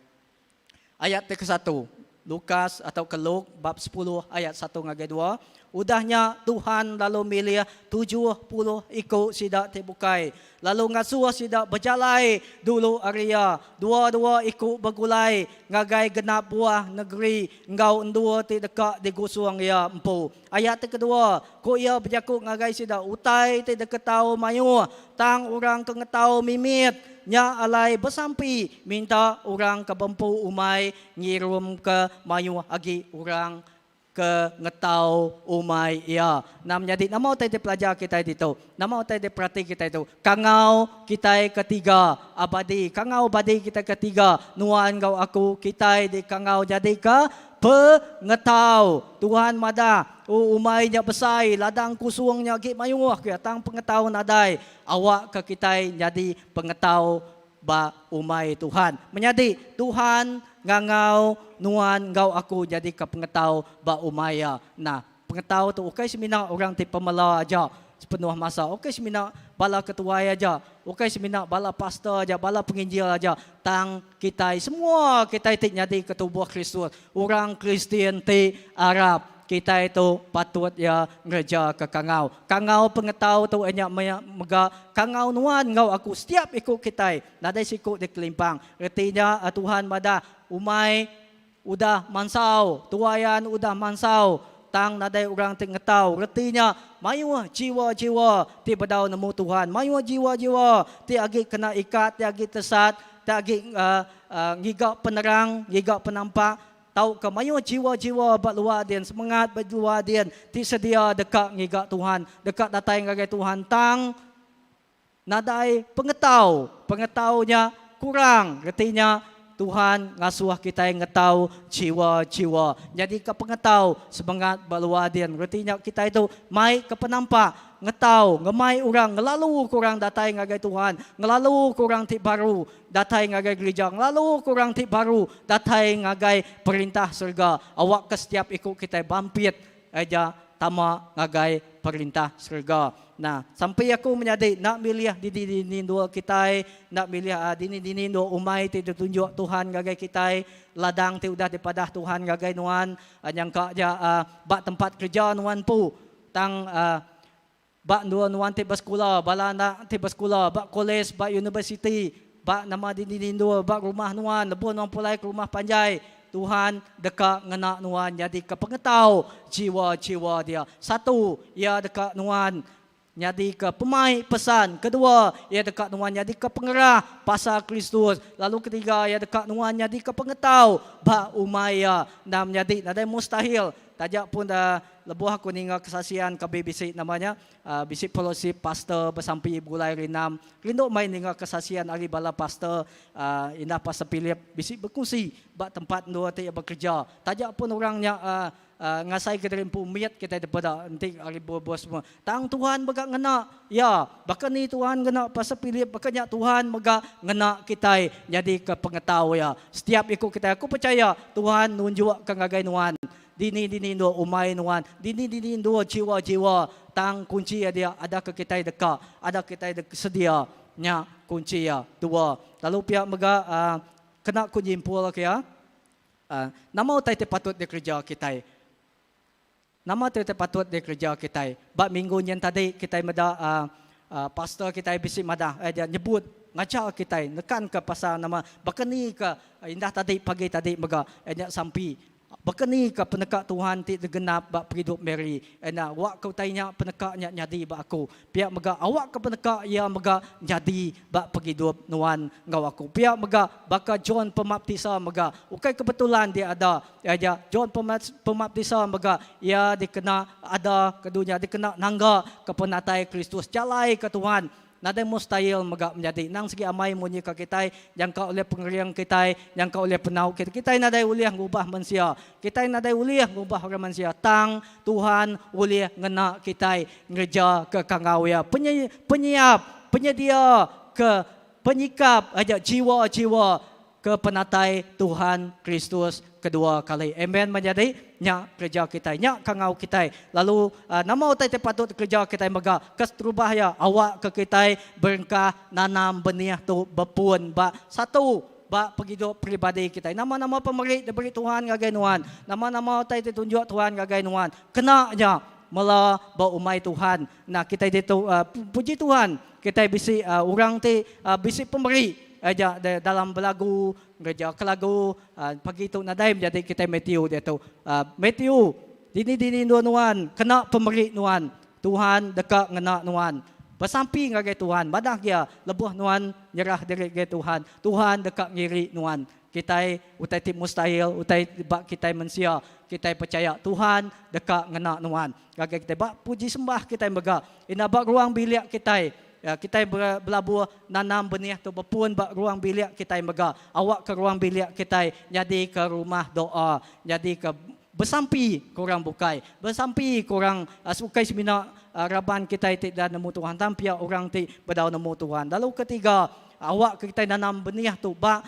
Ayat ti kesatu. Lukas atau ke Luke bab sepuluh ayat satu ngagai dua, Udah nya Tuhan lalu milih 70 iku sida ti bukai, lalu ngasuh sida bejalai dulu ari iya, dua-dua iku begulai ngagai genap buah negeri enggau endur ti deka digusung iya empu. Ayat ti kedua, ku iya bejaku ngagai sida, Utai ti diketau mayuh, tang orang ke ngetau mimit. Nya alai besampi minta orang ke bempu umai ngirumka mayuh agi orang ke ngetau umai iya. Nah menyadi nama utai ti pelajar kitai ditu? Nama utai ti perati kitai tu? Kangau kitai ketiga abadi. Kangau badi kitai ketiga nuan enggau aku kitai dikangau nyadika pengetau. Tuhan madah, O umai nya besai, ladang kusung nya agi mayuh ke tang pengetau nadai. Awakka kitai nyadi pengetau ba umai Tuhan. Menyadi, Tuhan ngangau nuan enggau aku nyadika pengetau ba umai Iya. Nah, pengetau tu ukai semina orang ti pemela aja sepenuh masa, ukai semina bala ketuai aja, ukai semina bala pastor aja, bala penginjil aja, tang kitai semua kitai ti nyadika tubuh Kristus, orang Kristian ti arap. Kitai tu patut iya ngereja ke kangau. Kangau pengetau tu nya mega kangau nuan enggau aku setiap iku kitai nadai siku dikelimpang. Reti nya Tuhan madah umai udah mansau, tuaian udah mansau tang nadai orang ti ngetau. Reti nya mayuh jiwa-jiwa ti bedau nemu Tuhan, mayuh jiwa-jiwa ti agi kena ikat, ti agi tesat, ti agi ngiga penerang, ngiga penampak. Tauka mayuh jiwa-jiwa ba luar din, semengat ba luar din ti sedia deka ngiga Tuhan, deka datai ngagai Tuhan tang nadai pengetau. Pengetau nya kurang. Reti nya Tuhan ngasuh kitai ngetau jiwa-jiwa. Nyadika pengetau semengat ba luar din. Reti nya kitai tu mai ke penampak ngetau, ngemai orang, ngelaluka orang datai ngagai Tuhan, ngelaluka orang ti baru datai ngagai gerija, ngelaluka orang ti baru datai ngagai Perintah Serega. Awakka setiap iku kitai bampit aja tama ngagai Perintah Serega. Nah, sampi aku menyadi enda milih dini-dini endur kitai, enda milih dini-dini endur umai ti ditunjuk Tuhan ngagai kitai, ladang ti udah dipadah Tuhan ngagai nuan, nyangka aja ba tempat kereja nuan empu. Tang ba endur nuan ti besekula, bala anak ti besekula ba kolej, ba universiti, ba nama dini-dini endur, ba rumah nuan, lebuh nuan pulai ke rumah panjai, Tuhan deka ngena nuan nyadika pengetau jiwa-jiwa dia. Satu, Iya deka nuan nyadika pemai pesan. Kedua, Iya deka nuan nyadika pengerah pasal Kristus. Lalu ketiga, Iya deka nuan nyadika pengetau ba umai Iya. Enda menyadi nadai mustahil. Taja pun lebuh aku ninga kesaksian ke bisi nama nya bisi fellowship pastor besampi begulai hari enam rindu mai ninga kesaksian ari bala pastor indah pastor Philip bisi bekunsi ba tempat endur ti iya bekerja taja pun orang nya ngasai ke diri empu mit kitai daripada enti ari bos-bos semua tang Tuhan mega ngena iya baka ni Tuhan ngena pastor Philip baka nya Tuhan mega ngena kitai nyadika pengetau iya setiap iku kitai aku pechaya Tuhan nunjukka ngagai nuan Dini-dini endur umai nuan, dini-dini endur jiwa-jiwa tang kunchi iya dia ada ke kitai deka, ada kitai sedia nya kunchi iya. Dua. Lalu pia mega kena ku nyimpul ke iya, nama utai ti patut dikereja kitai? Nama utai ti patut dikereja kitai? Ba minggu nyin tadi kitai meda pastor kitai bisi madah dia nyebut ngajar kitai nekanka pasal nama baka ni ke indah tadi pagi tadi mega nya sampi Baka ni ka peneka Tuhan ti digenap ba pengidup Mary? Enda awakka utai nya peneka nya nyadi ba aku. Pia mega awakka peneka Iya mega nyadi ba pengidup nuan enggau aku. Pia mega baka John Pemaptisa mega ukai kebetulan dia ada. Iya aja John Pemaptisa mega iya dikena ada ke dunya dikena nangga ke penatai Kristus jalai ke Tuhan. Nadai mustahil mega menyadi. Endang sigi amai munyi ka kitai, nyangka ulih pengering kitai, nyangka ulih penau kitai. Kitai nadai ulih ngubah mensia. Kitai nadai ulih ngubah orang mensia. Tang Tuhan ulih ngena kitai ngereja ke kangau Iya. Penyiap, penyedia ke penyikap aja jiwa-jiwa ke penatai Tuhan Kristus kedua kali. Amen menyadi nya kereja kitai. Nya kangau kitai. Lalu nama utai ti patut dikereja kitai mega? Keterubah iya, awakka kitai berengkah nanam benih tu bepun ba satu. ba pengidup peribadi kitai. Nama-nama pemeri diberi Tuhan ngagai nuan, nama-nama utai ti tunjuk Tuhan ngagai nuan, kena nya mela ba umai Tuhan. Nah kitai ditu puji Tuhan kitai bisi orang ti bisi pemeri aja dalam belagu, ngereja ke lagu pagi tu nadai menyadi kitai Matthew diatu. Matthew dini-dini endur nuan kena pemeri nuan Tuhan deka ngena nuan. Besampi ngagai Tuhan, madah gia lebuh nuan nyerah diri ngagai Tuhan, Tuhan deka ngiri nuan. Kitai utai ti mustahil, utai ba kitai mensia, kitai pechaya Tuhan deka ngena nuan. Ngagai kitai ba puji sembah kitai mega, ina ba ruang bilik kitai, kitai belabuh nanam benih tu bepun ba ruang bilik kitai mega. Awakka ruang bilik kitai nyadika rumah doa, nyadika Besampi ke orang bukai. Besampi ke orang ukai semina raban kitai ti dah nemu Tuhan tang pia orang ti bedau nemu Tuhan. Lalu ketiga, awak ke kitai nanam benih tu ba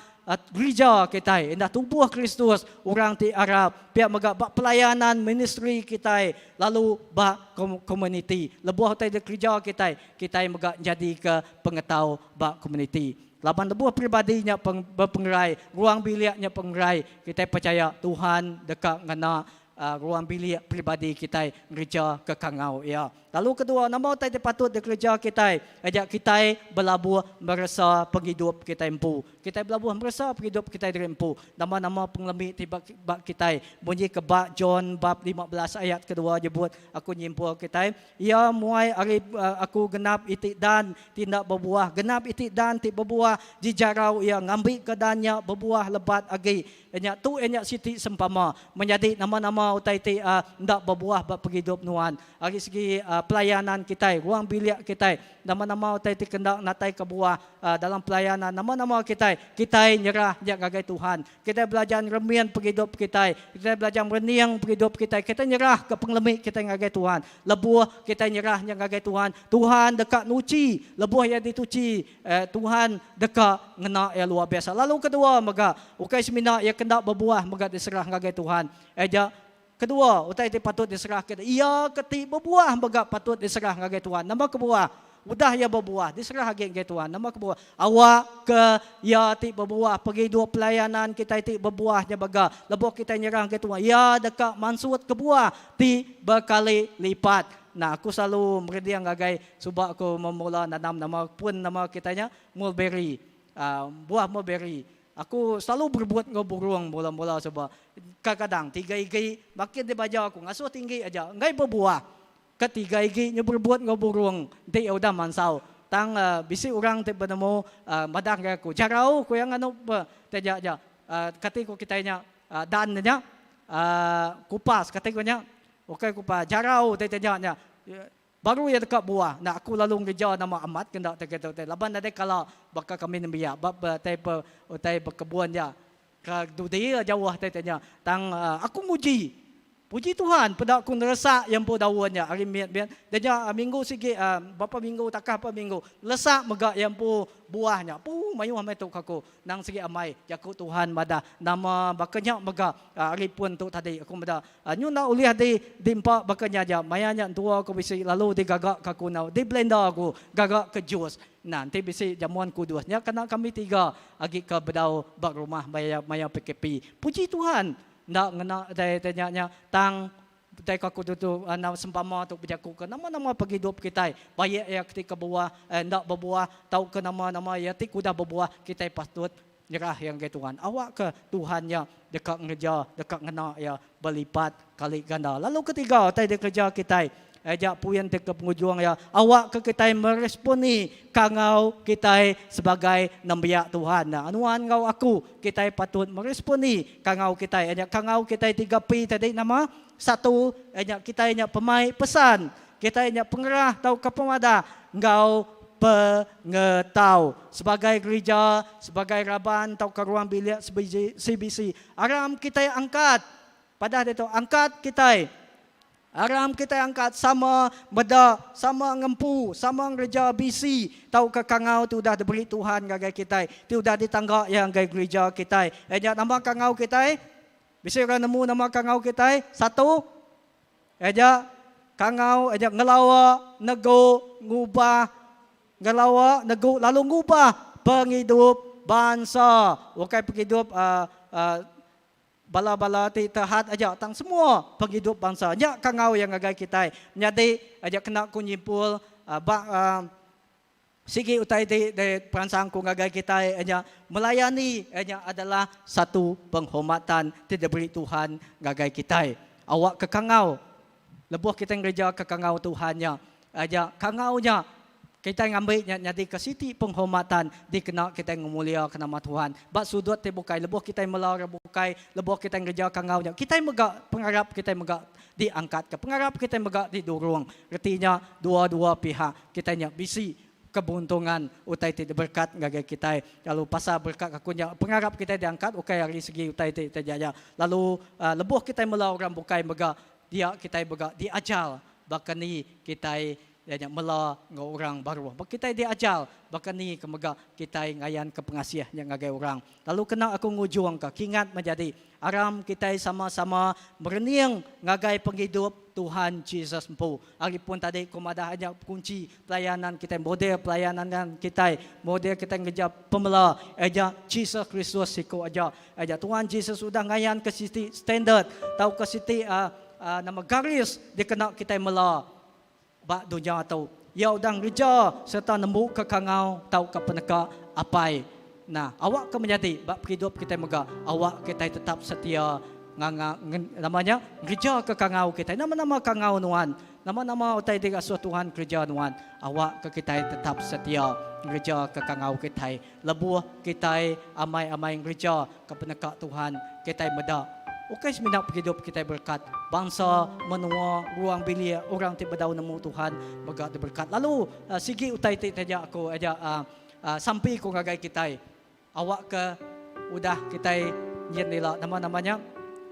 gerija kitai enda tubuh Kristus orang ti arap pia mega ba pelayanan ministri kitai lalu ba komuniti. Lebuh utai dikereja kitai, kitai mega nyadika pengetau ba komuniti. Laban lebuh peribadi nya bepengerai, ruang bilik nya pengerai, kitai pechaya Tuhan deka ngena ruang bilik peribadi kitai ngereja ke kangau Iya. Lalu kedua, nama utai ti patut dikereja kitai? Aja kitai belabuh meresa pengidup kitai empu. Kitai belabuh meresa pengidup kitai diri empu. Nama-nama pengelemi ti ba kitai. Munyi ke ba John bab 15 ayat kedua nyebut, aku nyimpul kitai, Iya muai ari aku genap iti dan ti enda bebuah, genap iti dan ti bebuah dijarau iya ngambika dan nya bebuah lebat agi. Nya tu iya nya siti sempama menyadi nama-nama utai ti enda bebuah ba pengidup nuan. Ari segi pelayanan kitai, ruang bilik kitai, nama-nama utai ti kenda nataika buah dalam pelayanan nama-nama kitai, kitai nyerah nya ngagai Tuhan. Kitai belajar ngeremin pengidup kitai. Kitai belajar merening pengidup kitai. Kitai nyerahka pengelemi kitai ngagai Tuhan. Lebuh kitai nyerah nya ngagai Tuhan, Tuhan deka nuchi. Lebuh iya dituchi, Tuhan deka ngena iya luar biasa. Lalu kedua mega, ukai semina iya ke enda bebuah mega diserah ngagai Tuhan. Aja kedua, utai ti patut diserahka iya ke ti bebuah mega patut diserah ngagai Tuhan. Nama kebuah? Udah iya bebuah, diserah agi ngagai Tuhan. Nama kebuah? Awak ke iya ti bebuah, pengidup pelayanan kitai ti bebuah nya mega. Lebuh kitai nyerah ngagai Tuhan, iya deka mansut kebuah ti bekali lipat. Nah, aku selalu mereding ngagai suba aku memula nanam nama pun nama kitai nya mulberry, buah mulberry. Aku selalu berebut enggau burung mula-mula suba. Kadang-kadang tiga igi makin dibaja aku ngasuh tinggi aja enggai bebuah. Ketiga igi nya berebut enggau burung enti iya udah mansau. Tang bisi orang ti benemu madah ngagai aku, Jarau ku iya nganu ti aja aja. Kati ku kitai nya dan nya kupas kati ku nya ukai kupas jarau ti aja nya. Baru iya deka buah. Enda aku lalu ngereja nama amat ke enda ti tu laban nadai kala baka kami nembiak ba utai utai bekebun nya. Ke dudi iya jauh ti nya. Tang aku nguji. Puji Tuhan peda ku neresak iya empu daun nya ari mit mit. Dia nya minggu sigi berapa minggu takah berapa minggu lesak mega iya empu buah nya. Pu mayuh meh tu ka aku. Nang sigi amai jaku Tuhan madah nama baka nya mega ari pun tu tadi aku meda nyu enda ulih di diempa baka nya aja. Maya nya entua ku bisi lalu digaga ka aku enggau di blender aku gaga ke jus. Nah enti bisi jamuan kudus nya kena kami tiga agi ke bedau ba rumah maya maya PKP. Puji Tuhan Enda ngena utai ti nya nya tang utai ke aku tu tu enda sempama tu bejaku ke nama-nama pengidup kitai baik iya ti ke buah enda bebuah tauka nama-nama iya ti ke udah bebuah kitai patut nyerah iya ngagai Tuhan awakka Tuhan nya deka ngereja deka ngena iya belipat kali ganda. Lalu ketiga utai dikereja kitai Aja puin ti ke pengujung iya, awakka kitai meresponi kangau kitai sebagai nembiak Tuhan. Nuan enggau aku, kitai patut meresponi kangau kitai. Iya nya kangau kitai 3P tadi nama? Satu, iya nya kitai nya pemai pesan. Kitai nya pengerah tauka pemadah enggau pengetau. Sebagai gerija, sebagai raban tauka ruang bilik CBC, aram kitai angkat. Padah ditu, angkat kitai. Aram kitai angkat sama meda, sama ngempu, sama ngereja bisi tauka kangau ti udah diberi Tuhan ngagai kitai, ti udah ditangga Iya ngagai gerija kitai. Iya nya nama kangau kitai? Bisi orang nemu nama kangau kitai? Satu, iya nya kangau iya nya ngelawa, negu, ngubah, ngelawa, negu lalu ngubah pengidup. bansa. Ukai pengidup bala-bala ti terhad aja tang semua pengidup bansa. Nya kangau iya ngagai kitai. Nyadi aja kena ku nyimpul ba sigi utai ti diperansang ku ngagai kitai nya melayani nya adalah satu penghormatan ti diberi Tuhan ngagai kitai. Awak ke kangau Lebuh kitai ngereja ke kangau Tuhan nya, aja kangau nya kitai ngambi nya nyadika siti penghormatan dikena kitai ngemuliaka nama Tuhan. Ba sudut ti bukai, lebuh kitai mela orang bukai, lebuh kitai ngereja kangau nya, kitai mega pengarap kitai mega diangkatka, pengarap kitai mega didurung. Reti nya dua-dua pihak kitai nya bisi keberuntungan utai ti diberkat ngagai kitai. Lalu pasal berkat aku nya, pengarap kitai diangkat ukai ari segi utai ti taja aja. Lalu lebuh kitai mela orang bukai mega, dia kitai mega diajar baka ni kitai iya nya mela enggau orang baruh. Ba kitai diajar baka ni ke mega kitai ngayanka pengasih nya ngagai orang. Lalu kena aku ngujungka kingat menjadi aram kitai sama-sama merening ngagai pengidup Tuhan Jesus empu. Ari pun tadi ku madah nya kunchi pelayanan kitai, model pelayanan kitai, model kitai ngereja pemela iya nya Jesus Kristus siku aja. Iya nya Tuhan Jesus udah ngayanka siti standard tauka siti nama garis dikena kitai mela ba dunya tu. Iya udah ngereja sereta nembuka kangau tauka peneka Apai. Nah, awakka menyadi ba pengidup kitai mega, awak kitai tetap setia nganga nama nya ngerejaka kangau kitai. Nama-nama kangau nuan, nama-nama utai ti ngasuh Tuhan kereja nuan, awakka kitai tetap setia ngerejaka kangau kitai. Lebuh kitai amai-amai ngereja ke peneka Tuhan, kitai meda ukai semina pengidup kitai berekat, bansa, menua, ruang bilik, orang ti bedau nemu Tuhan mega diberekat. Lalu sigi utai ti taja aku aja Sampi ku ngagai kitai awakka udah kitai nyin ila nama-nama nya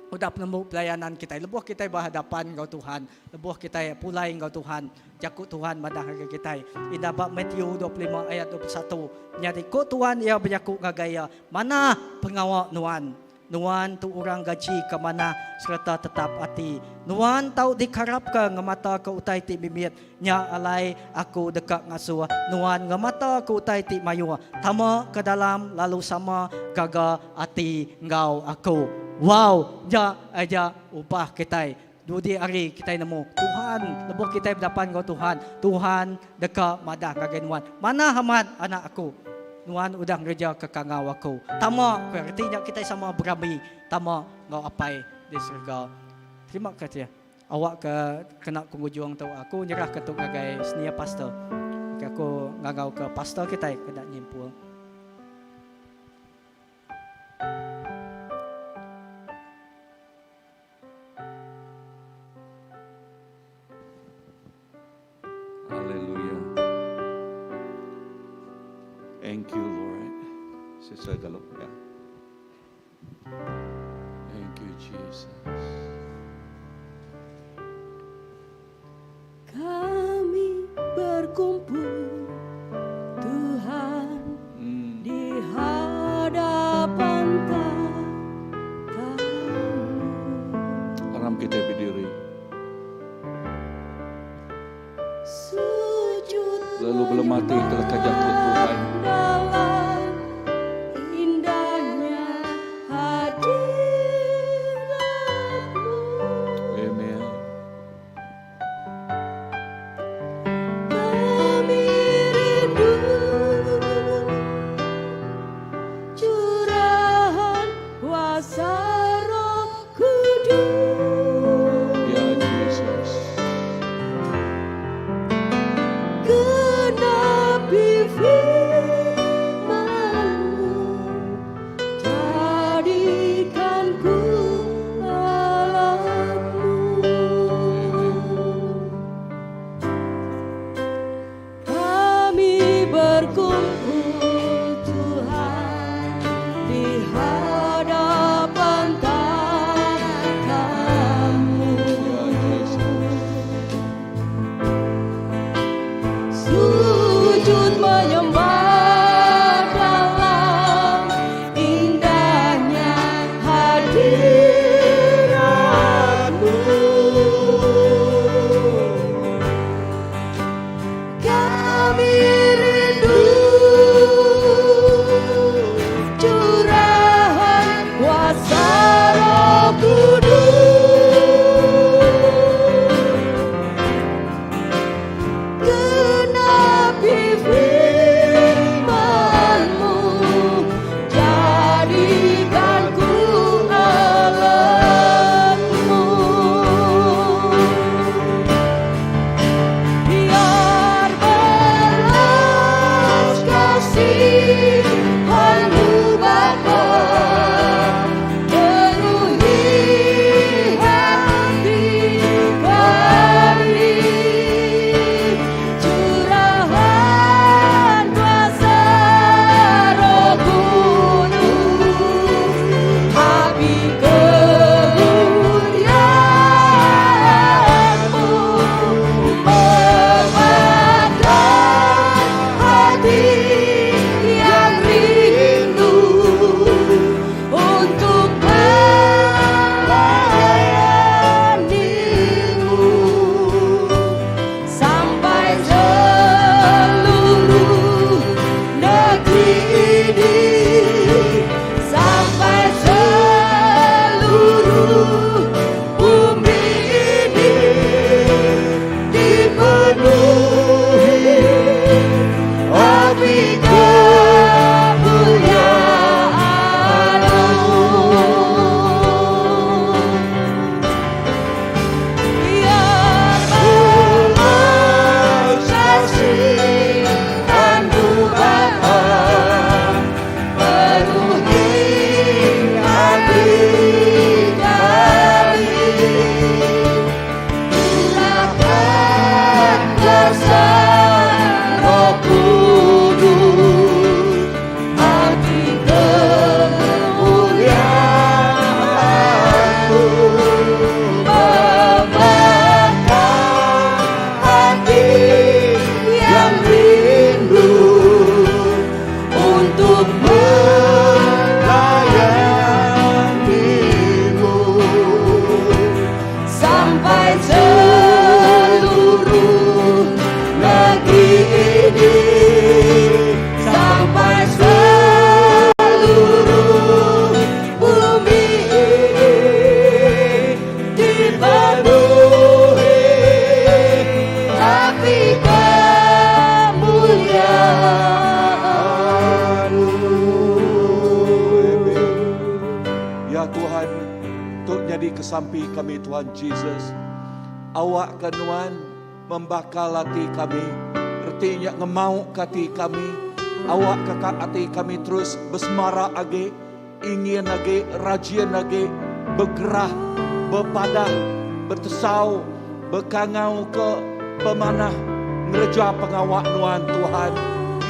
udah penemu pelayanan kitai lebuh kitai berhadapan enggau Tuhan lebuh kitai pulai enggau Tuhan jaku Tuhan madah ngagai kitai indah ba Matthew 25 ayat 21 nyadi ku Tuhan iya bejaku ngagai iya manah pengawa nuan Nuan tu orang gaji ke manah sereta tetap ati. Nuan tau dikarapka ngemataka utai ti mimit. Nya alai aku deka ngasuh nuan ngemataka utai ti mayuh. Tama ke dalam lalu sama gaga ati enggau aku. Wow! Nya aja ubah kitai. Dudi hari kitai nemu Tuhan lebuh kitai bedapan enggau Tuhan, Tuhan deka madah ngagai nuan, Manah amat anak aku. Nuan udah ngereja ke kangau aku. Tama, ku iya. Reti nya kitai sama berami tama enggau Apai di serega. Terima kasih. Awak ke kena ku ngujung tu aku nyerah ke tu ngagai senior pastor. Okay, aku ngangau ke pastor kitai kena nyimpul. Hallelujah. Thank you, Lord. Sister Galop, yeah. Thank you, Jesus. Kami berkumpul Tuhan hmm. di hadapan takhtamu. Aram kita berdiri. Sujud Lalu belemati ke leka jaku Tuhan. Dalam indahnya hadiratmu. Amen. Kami rindu curahan kuasa Roh Kudus. Ya Jesus. Genapi firman-Mu, jadikan ku alatmu. Kami berkumpul Tuhan di hadapan takhtamu. Roh Kudus. Genapi firman-Mu, jadikan ku alatmu. Biar belas kasihan-Mu Bapa penuhi hati kami. Curahan kuasa Roh Kudus, api kemuliaan-Mu membakar hati yang rindu untuk melayani-Mu sampai seluruh negeri ini, sampai seluruh bumi ini dipenuhi api kemuliaan-Mu. Biar belas kasihan-Mu Bapa penuhi hati kami. Curahkan kuasa Roh Kudus, api kemuliaan-Mu membakar hati yang rindu untuk melayani-Mu sampai seluruh negeri ini, sampai seluruh bumi ini dipenuhi api kemuliaan-Mu. Amen. Ya Tuhan, tu jadi kesampi kami Tuhan Jesus. Awak ke nuan membakar hati kami. Ertinya ngemau ke hati kami. Awak ke hati kami terus besemarak agi, ingin agi, rajin agi, bergerah, berpadah, bertesau, berkangau ke pemanah ngereja pengawak nuan Tuhan.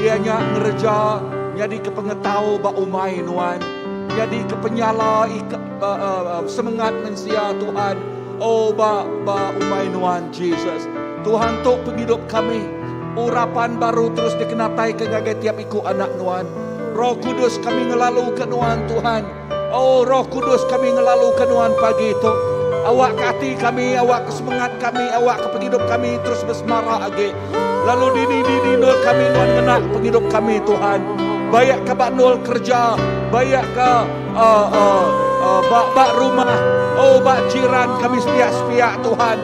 Ianya ngereja jadi ke pengetau ba umai nuan. Jadi ke penyala ika, semangat mensia Tuhan. Oh ba ba umai nuan Jesus. Tuhan tu penghidup kami. Urapan baru terus dikenatai ke ngagai tiap iku anak nuan. Roh Kudus kami ngelalu ke nuan Tuhan. Oh Roh Kudus kami ngelalu ke nuan pagi itu. Awak ke hati kami, awak ke semangat kami, awak ke penghidup kami terus bersemarak agi. Lalu dini dini nul kami nuan ngena penghidup kami Tuhan. Bayak ke bak nul kerja, bayak ke bak bak rumah, oh bak jiran kami sepiak-sepiak Tuhan.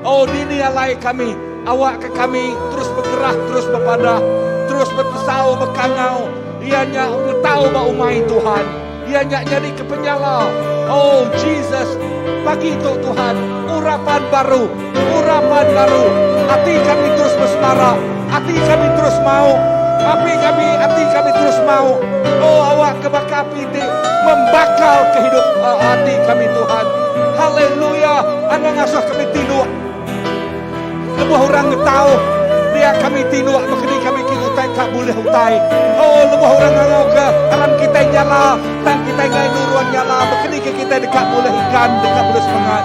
Oh dini alai kami, awak ke kami terus bergerak, terus berpadah, terus bertesau, berkangau. Ianya tahu bak umai Tuhan. Ianya jadi kepenyala. Oh Jesus, pagi itu Tuhan, urapan baru, urapan baru. Hati kami terus bersemarak, hati kami terus mau, api kami, hati kami terus mau. Oh awak kebakar api itu membakar kehidup hati kami Tuhan. Haleluya. Anda ngasuh kami tidur. Lebuh orang tahu dia kami tidur begini kami kini utai tak boleh utai. Oh lebuh orang ngangau ke alam kita nyala, tang kita ngai nuruan nyala begini ke kita dekat boleh ikan, dekat boleh semangat.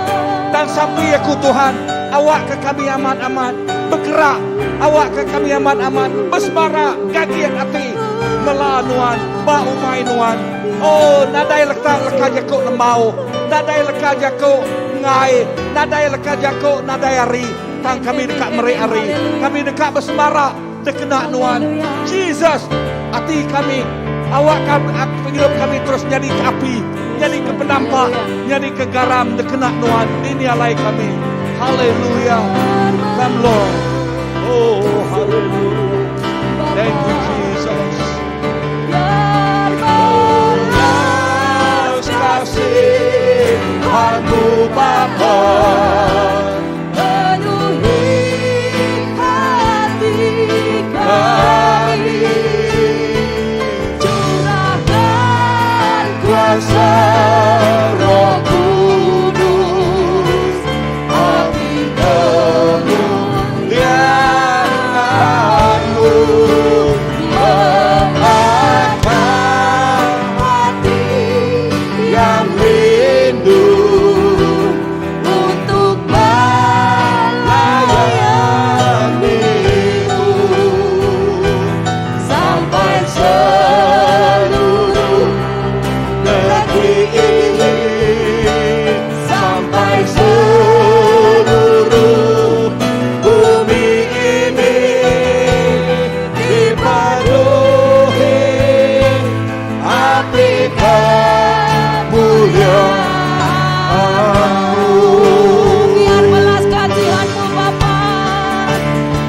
Tang sampai aku Tuhan, awak ke kami amat-amat bergerak, awak ke kami amat-amat bersemarak, gagian hati melanuan, ba umai nuan. Oh nadai leka leka jako lembau, nadai leka jako ngai, nadai leka jako nadai hari. Tang kami dekat meri hari, kami dekat bersemarak, dekena nuan. Jesus, hati kami, awak kami, penghidup kami terus jadi api. Nyadika penampak, nyadika garam dikena Nuan dini alai kami. Haleluya. Come Lord. Oh, haleluya. Thank you Jesus. Belas kasihanmu Bapa. Penuhi hati kami. Curahkan kuasa Roh Kudus, api kemuliaan-Mu membakar hati yang rindu untuk melayanimu sampai seluruh negeri ini sampai seluruh bumi ini dipenuhi api kemuliaan-Mu. Biar belas kasihan-Mu Bapa,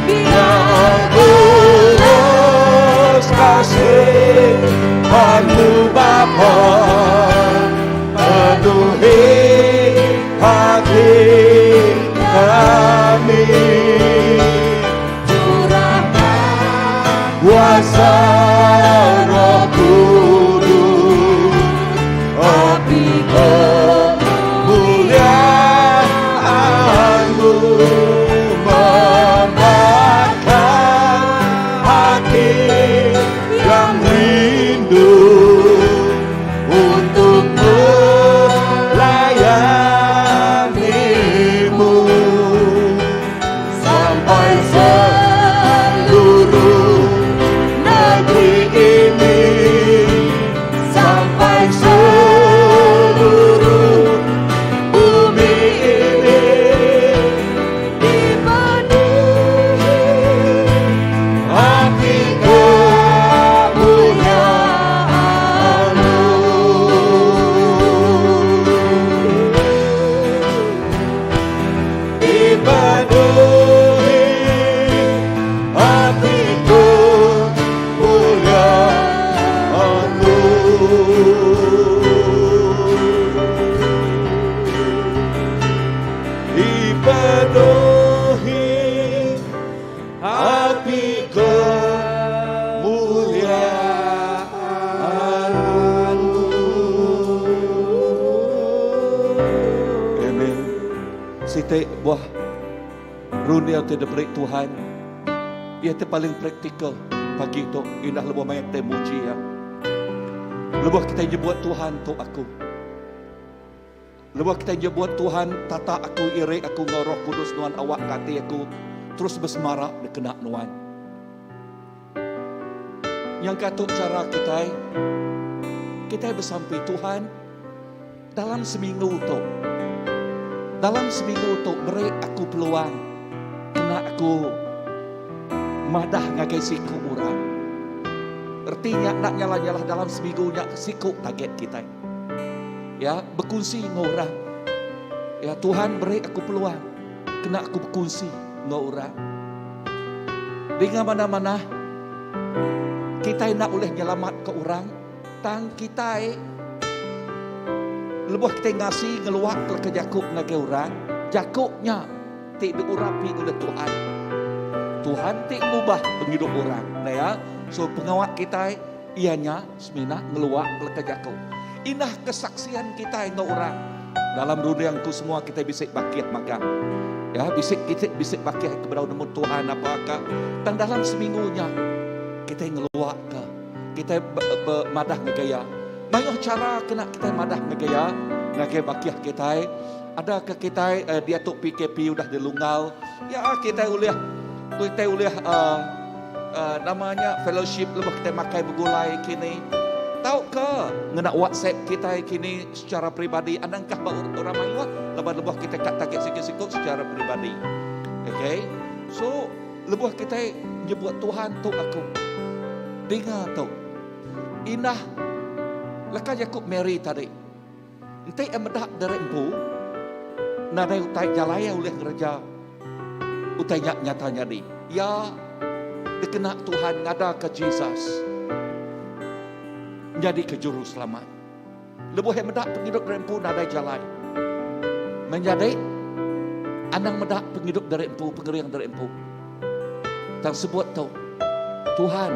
biar Belas kasihan-Mu Bapa penuhi hati kami curahkan kuasa Roh Kudus api kemuliaan-Mu membakar hati yang rindu untuk melayanimu sampai seluruh negeri ini sampai seluruh bumi ini dipenuhi api kemuliaan-Mu. Dipenuhi api kemuliaan-Mu. Dipenuhi api kemuliaan-Mu. Amen. Siti buah runia ti diberi Tuhan. Ia ti paling praktikal pagi tu indah lebuh maya kitai muji iya. Lebuh kitai nyebut Tuhan tu aku. Lebuh kitai nyebut Tuhan tata aku iri aku enggau Roh Kudus nuan awak ka ati aku terus besemara dikena nuan. Nyangka tu chara kitai kitai besampi Tuhan dalam seminggu tu dalam seminggu tu beri aku peluang kena aku madah ngagai siku orang. Reti nya enda nyalah-nyalah dalam seminggu nya siku target kitai. Ya, bekunsi enggau orang. Ya, Tuhan beri aku peluang kena aku bekunsi enggau orang. Dinga manah-manah kitai enda ulih nyelamatka orang tang kitai lebuh kitai ngasi ngeluaka leka jaku ngagai orang, jaku nya ti diurapi ulih Tuhan. Tuhan ti ngubah pengidup orang. Nah ya, so pengawa kitai iya nya semina ngeluaka leka jaku. Indah kesaksian kitai enggau orang. Dalam runding ku semua kitai bisi bakih magang. Ya, bisi kita bisi bakih ke bedau nemu Tuhan apa ka. Tang dalam seminggu nya kitai ngeluak ka. Kitai be, be, madah ngagai iya. Mayuh cara kena kitai madah ngagai iya, ngagai bakih kitai. Ada ke kitai eh, diatu PKP udah dilunggal. Ya, kitai ulih kitai ulih uh, uh, namanya fellowship lebuh kitai makai begulai kini. Tauka ngena WhatsApp kitai kini secara peribadi anangkah ba orang mayuh laban lebuh kitai ka target siku-siku secara peribadi. Okay. So lebuh kitai nyebut Tuhan tu aku. Dinga tu. Indah leka jaku Mary tadi. Enti iya meda diri empu, nadai utai jalai iya ulih ngereja utai nya nyata nyadi. Iya dikena Tuhan ngadaka Jesus nyadika Juruselamat. Lebuh iya meda pengidup diri empu nadai jalai. Menyadi, anang meda pengidup diri empu, pengering diri empu. Tang sebut tu, Tuhan,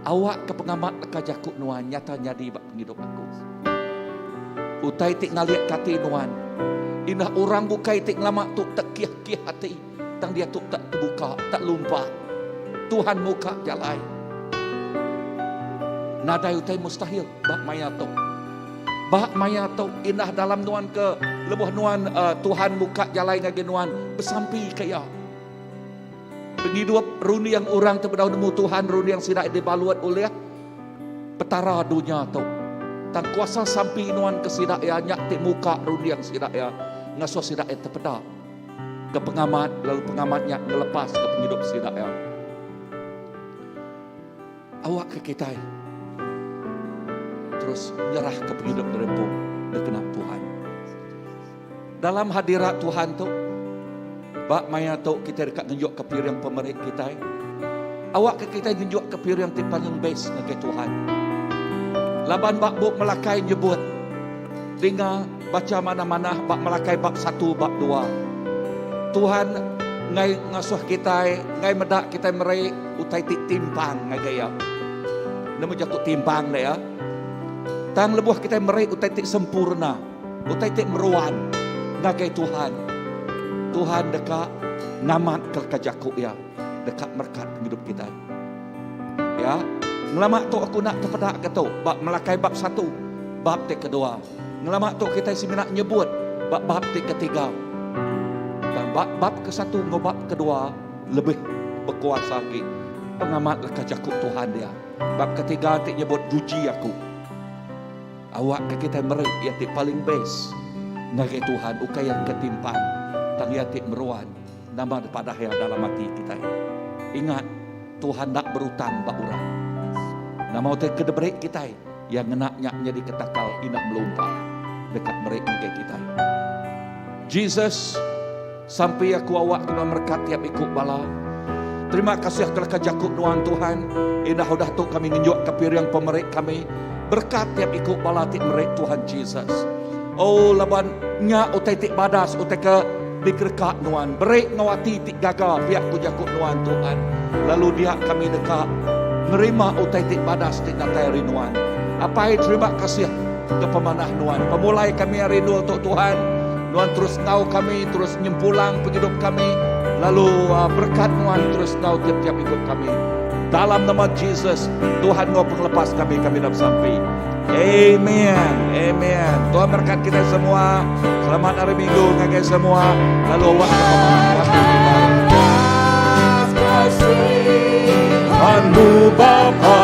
awakka pengamat leka jaku Nuan nyata nyadi ba pengidup aku. Utai ti ngalitka ati Nuan, indah orang bukai ti ngelama tu tekih-kih ati, tang diatu tak tebuka, tak lumpak. Tuhan muka jalai. Nadai utai mustahil ba maya tu. Ba maya tu indah dalam nuan ke lebuh nuan uh, Tuhan muka jalai ngagai nuan besampi ke iya. Pengidup runding orang ti bedau nemu Tuhan runding sida dibalut ulih petara dunya tu. Tang kuasa sampi nuan ke sida iya nya ti muka runding sida iya ngasuh sida iya tepeda ke pengamat lalu pengamat nya ngelepas ke pengidup sida iya. Awakka kitai terus nyerahka pengidup diri empu dikena Tuhan. Dalam hadirat Tuhan tu, ba maya tu kitai deka ngenjukka piring pemeri kitai. Awakka kitai ngenjukka piring ti paling best ngagai Tuhan. Laban ba bup Melakai nyebut, dinga bacha manah-manah ba Melakai bab satu bab dua. Tuhan enggai ngasuh kitai, enggai meda kitai meri utai ti timpang ngagai Iya. Nemu jaku timpang deh ya. Tang lebuh kitai meri utai ti sempurna, utai ti meruan ngagai Tuhan, Tuhan deka ngamatka leka jaku Iya, deka merekat pengidup kitai. Ya, ngelama tu aku enda tepeda ke tu ba Melakai bab satu, bab ti kedua. Ngelama tu kitai semina nyebut ba bab ti ketiga. Tang ba bab kesatu enggau bab kedua lebih bekuasa agi pengamat leka jaku Tuhan dia. Bab ketiga ti nyebut guji aku. Awakka kitai meri iya ti paling best ngagai Tuhan ukai iya ke timpang tang iya ti meruan nama dipadah iya dalam ati kitai. Ingat Tuhan enda berutang ba orang. Nama utai ke diberi kitai iya ngena nya nyadi ketakal ina melumpa deka meri ngagai kitai. Jesus, sampi aku awak ke nuan merekat tiap iku bala. Terima kasih ke leka jaku nuan Tuhan. Indah udah tu kami ngenjuk ke piring pemeri kami. Berkat tiap iku bala ti meri Tuhan Jesus. Oh laban nya utai ti badas utai ke dikereka nuan. Beri enggau ati ti gaga pia ku jaku nuan Tuhan. Lalu dia kami deka nerima utai ti badas ti datai ari nuan. Apai terima kasih ke pemanah nuan. Pemulai kami ari endur tu Tuhan. Nuan terus enggau kami, terus nyempulang pengidup kami. Lalu uh, berkat nuan terus enggau tiap-tiap iku kami. Dalam nama Jesus, Tuhan enggau pengelepas kami, kami dah besampi. Amen. Amen. Tuhan berkat kita semua. Selamat hari Minggu ngagai semua. Lalu awak ke pemanah waktu kita. Anu Bapa.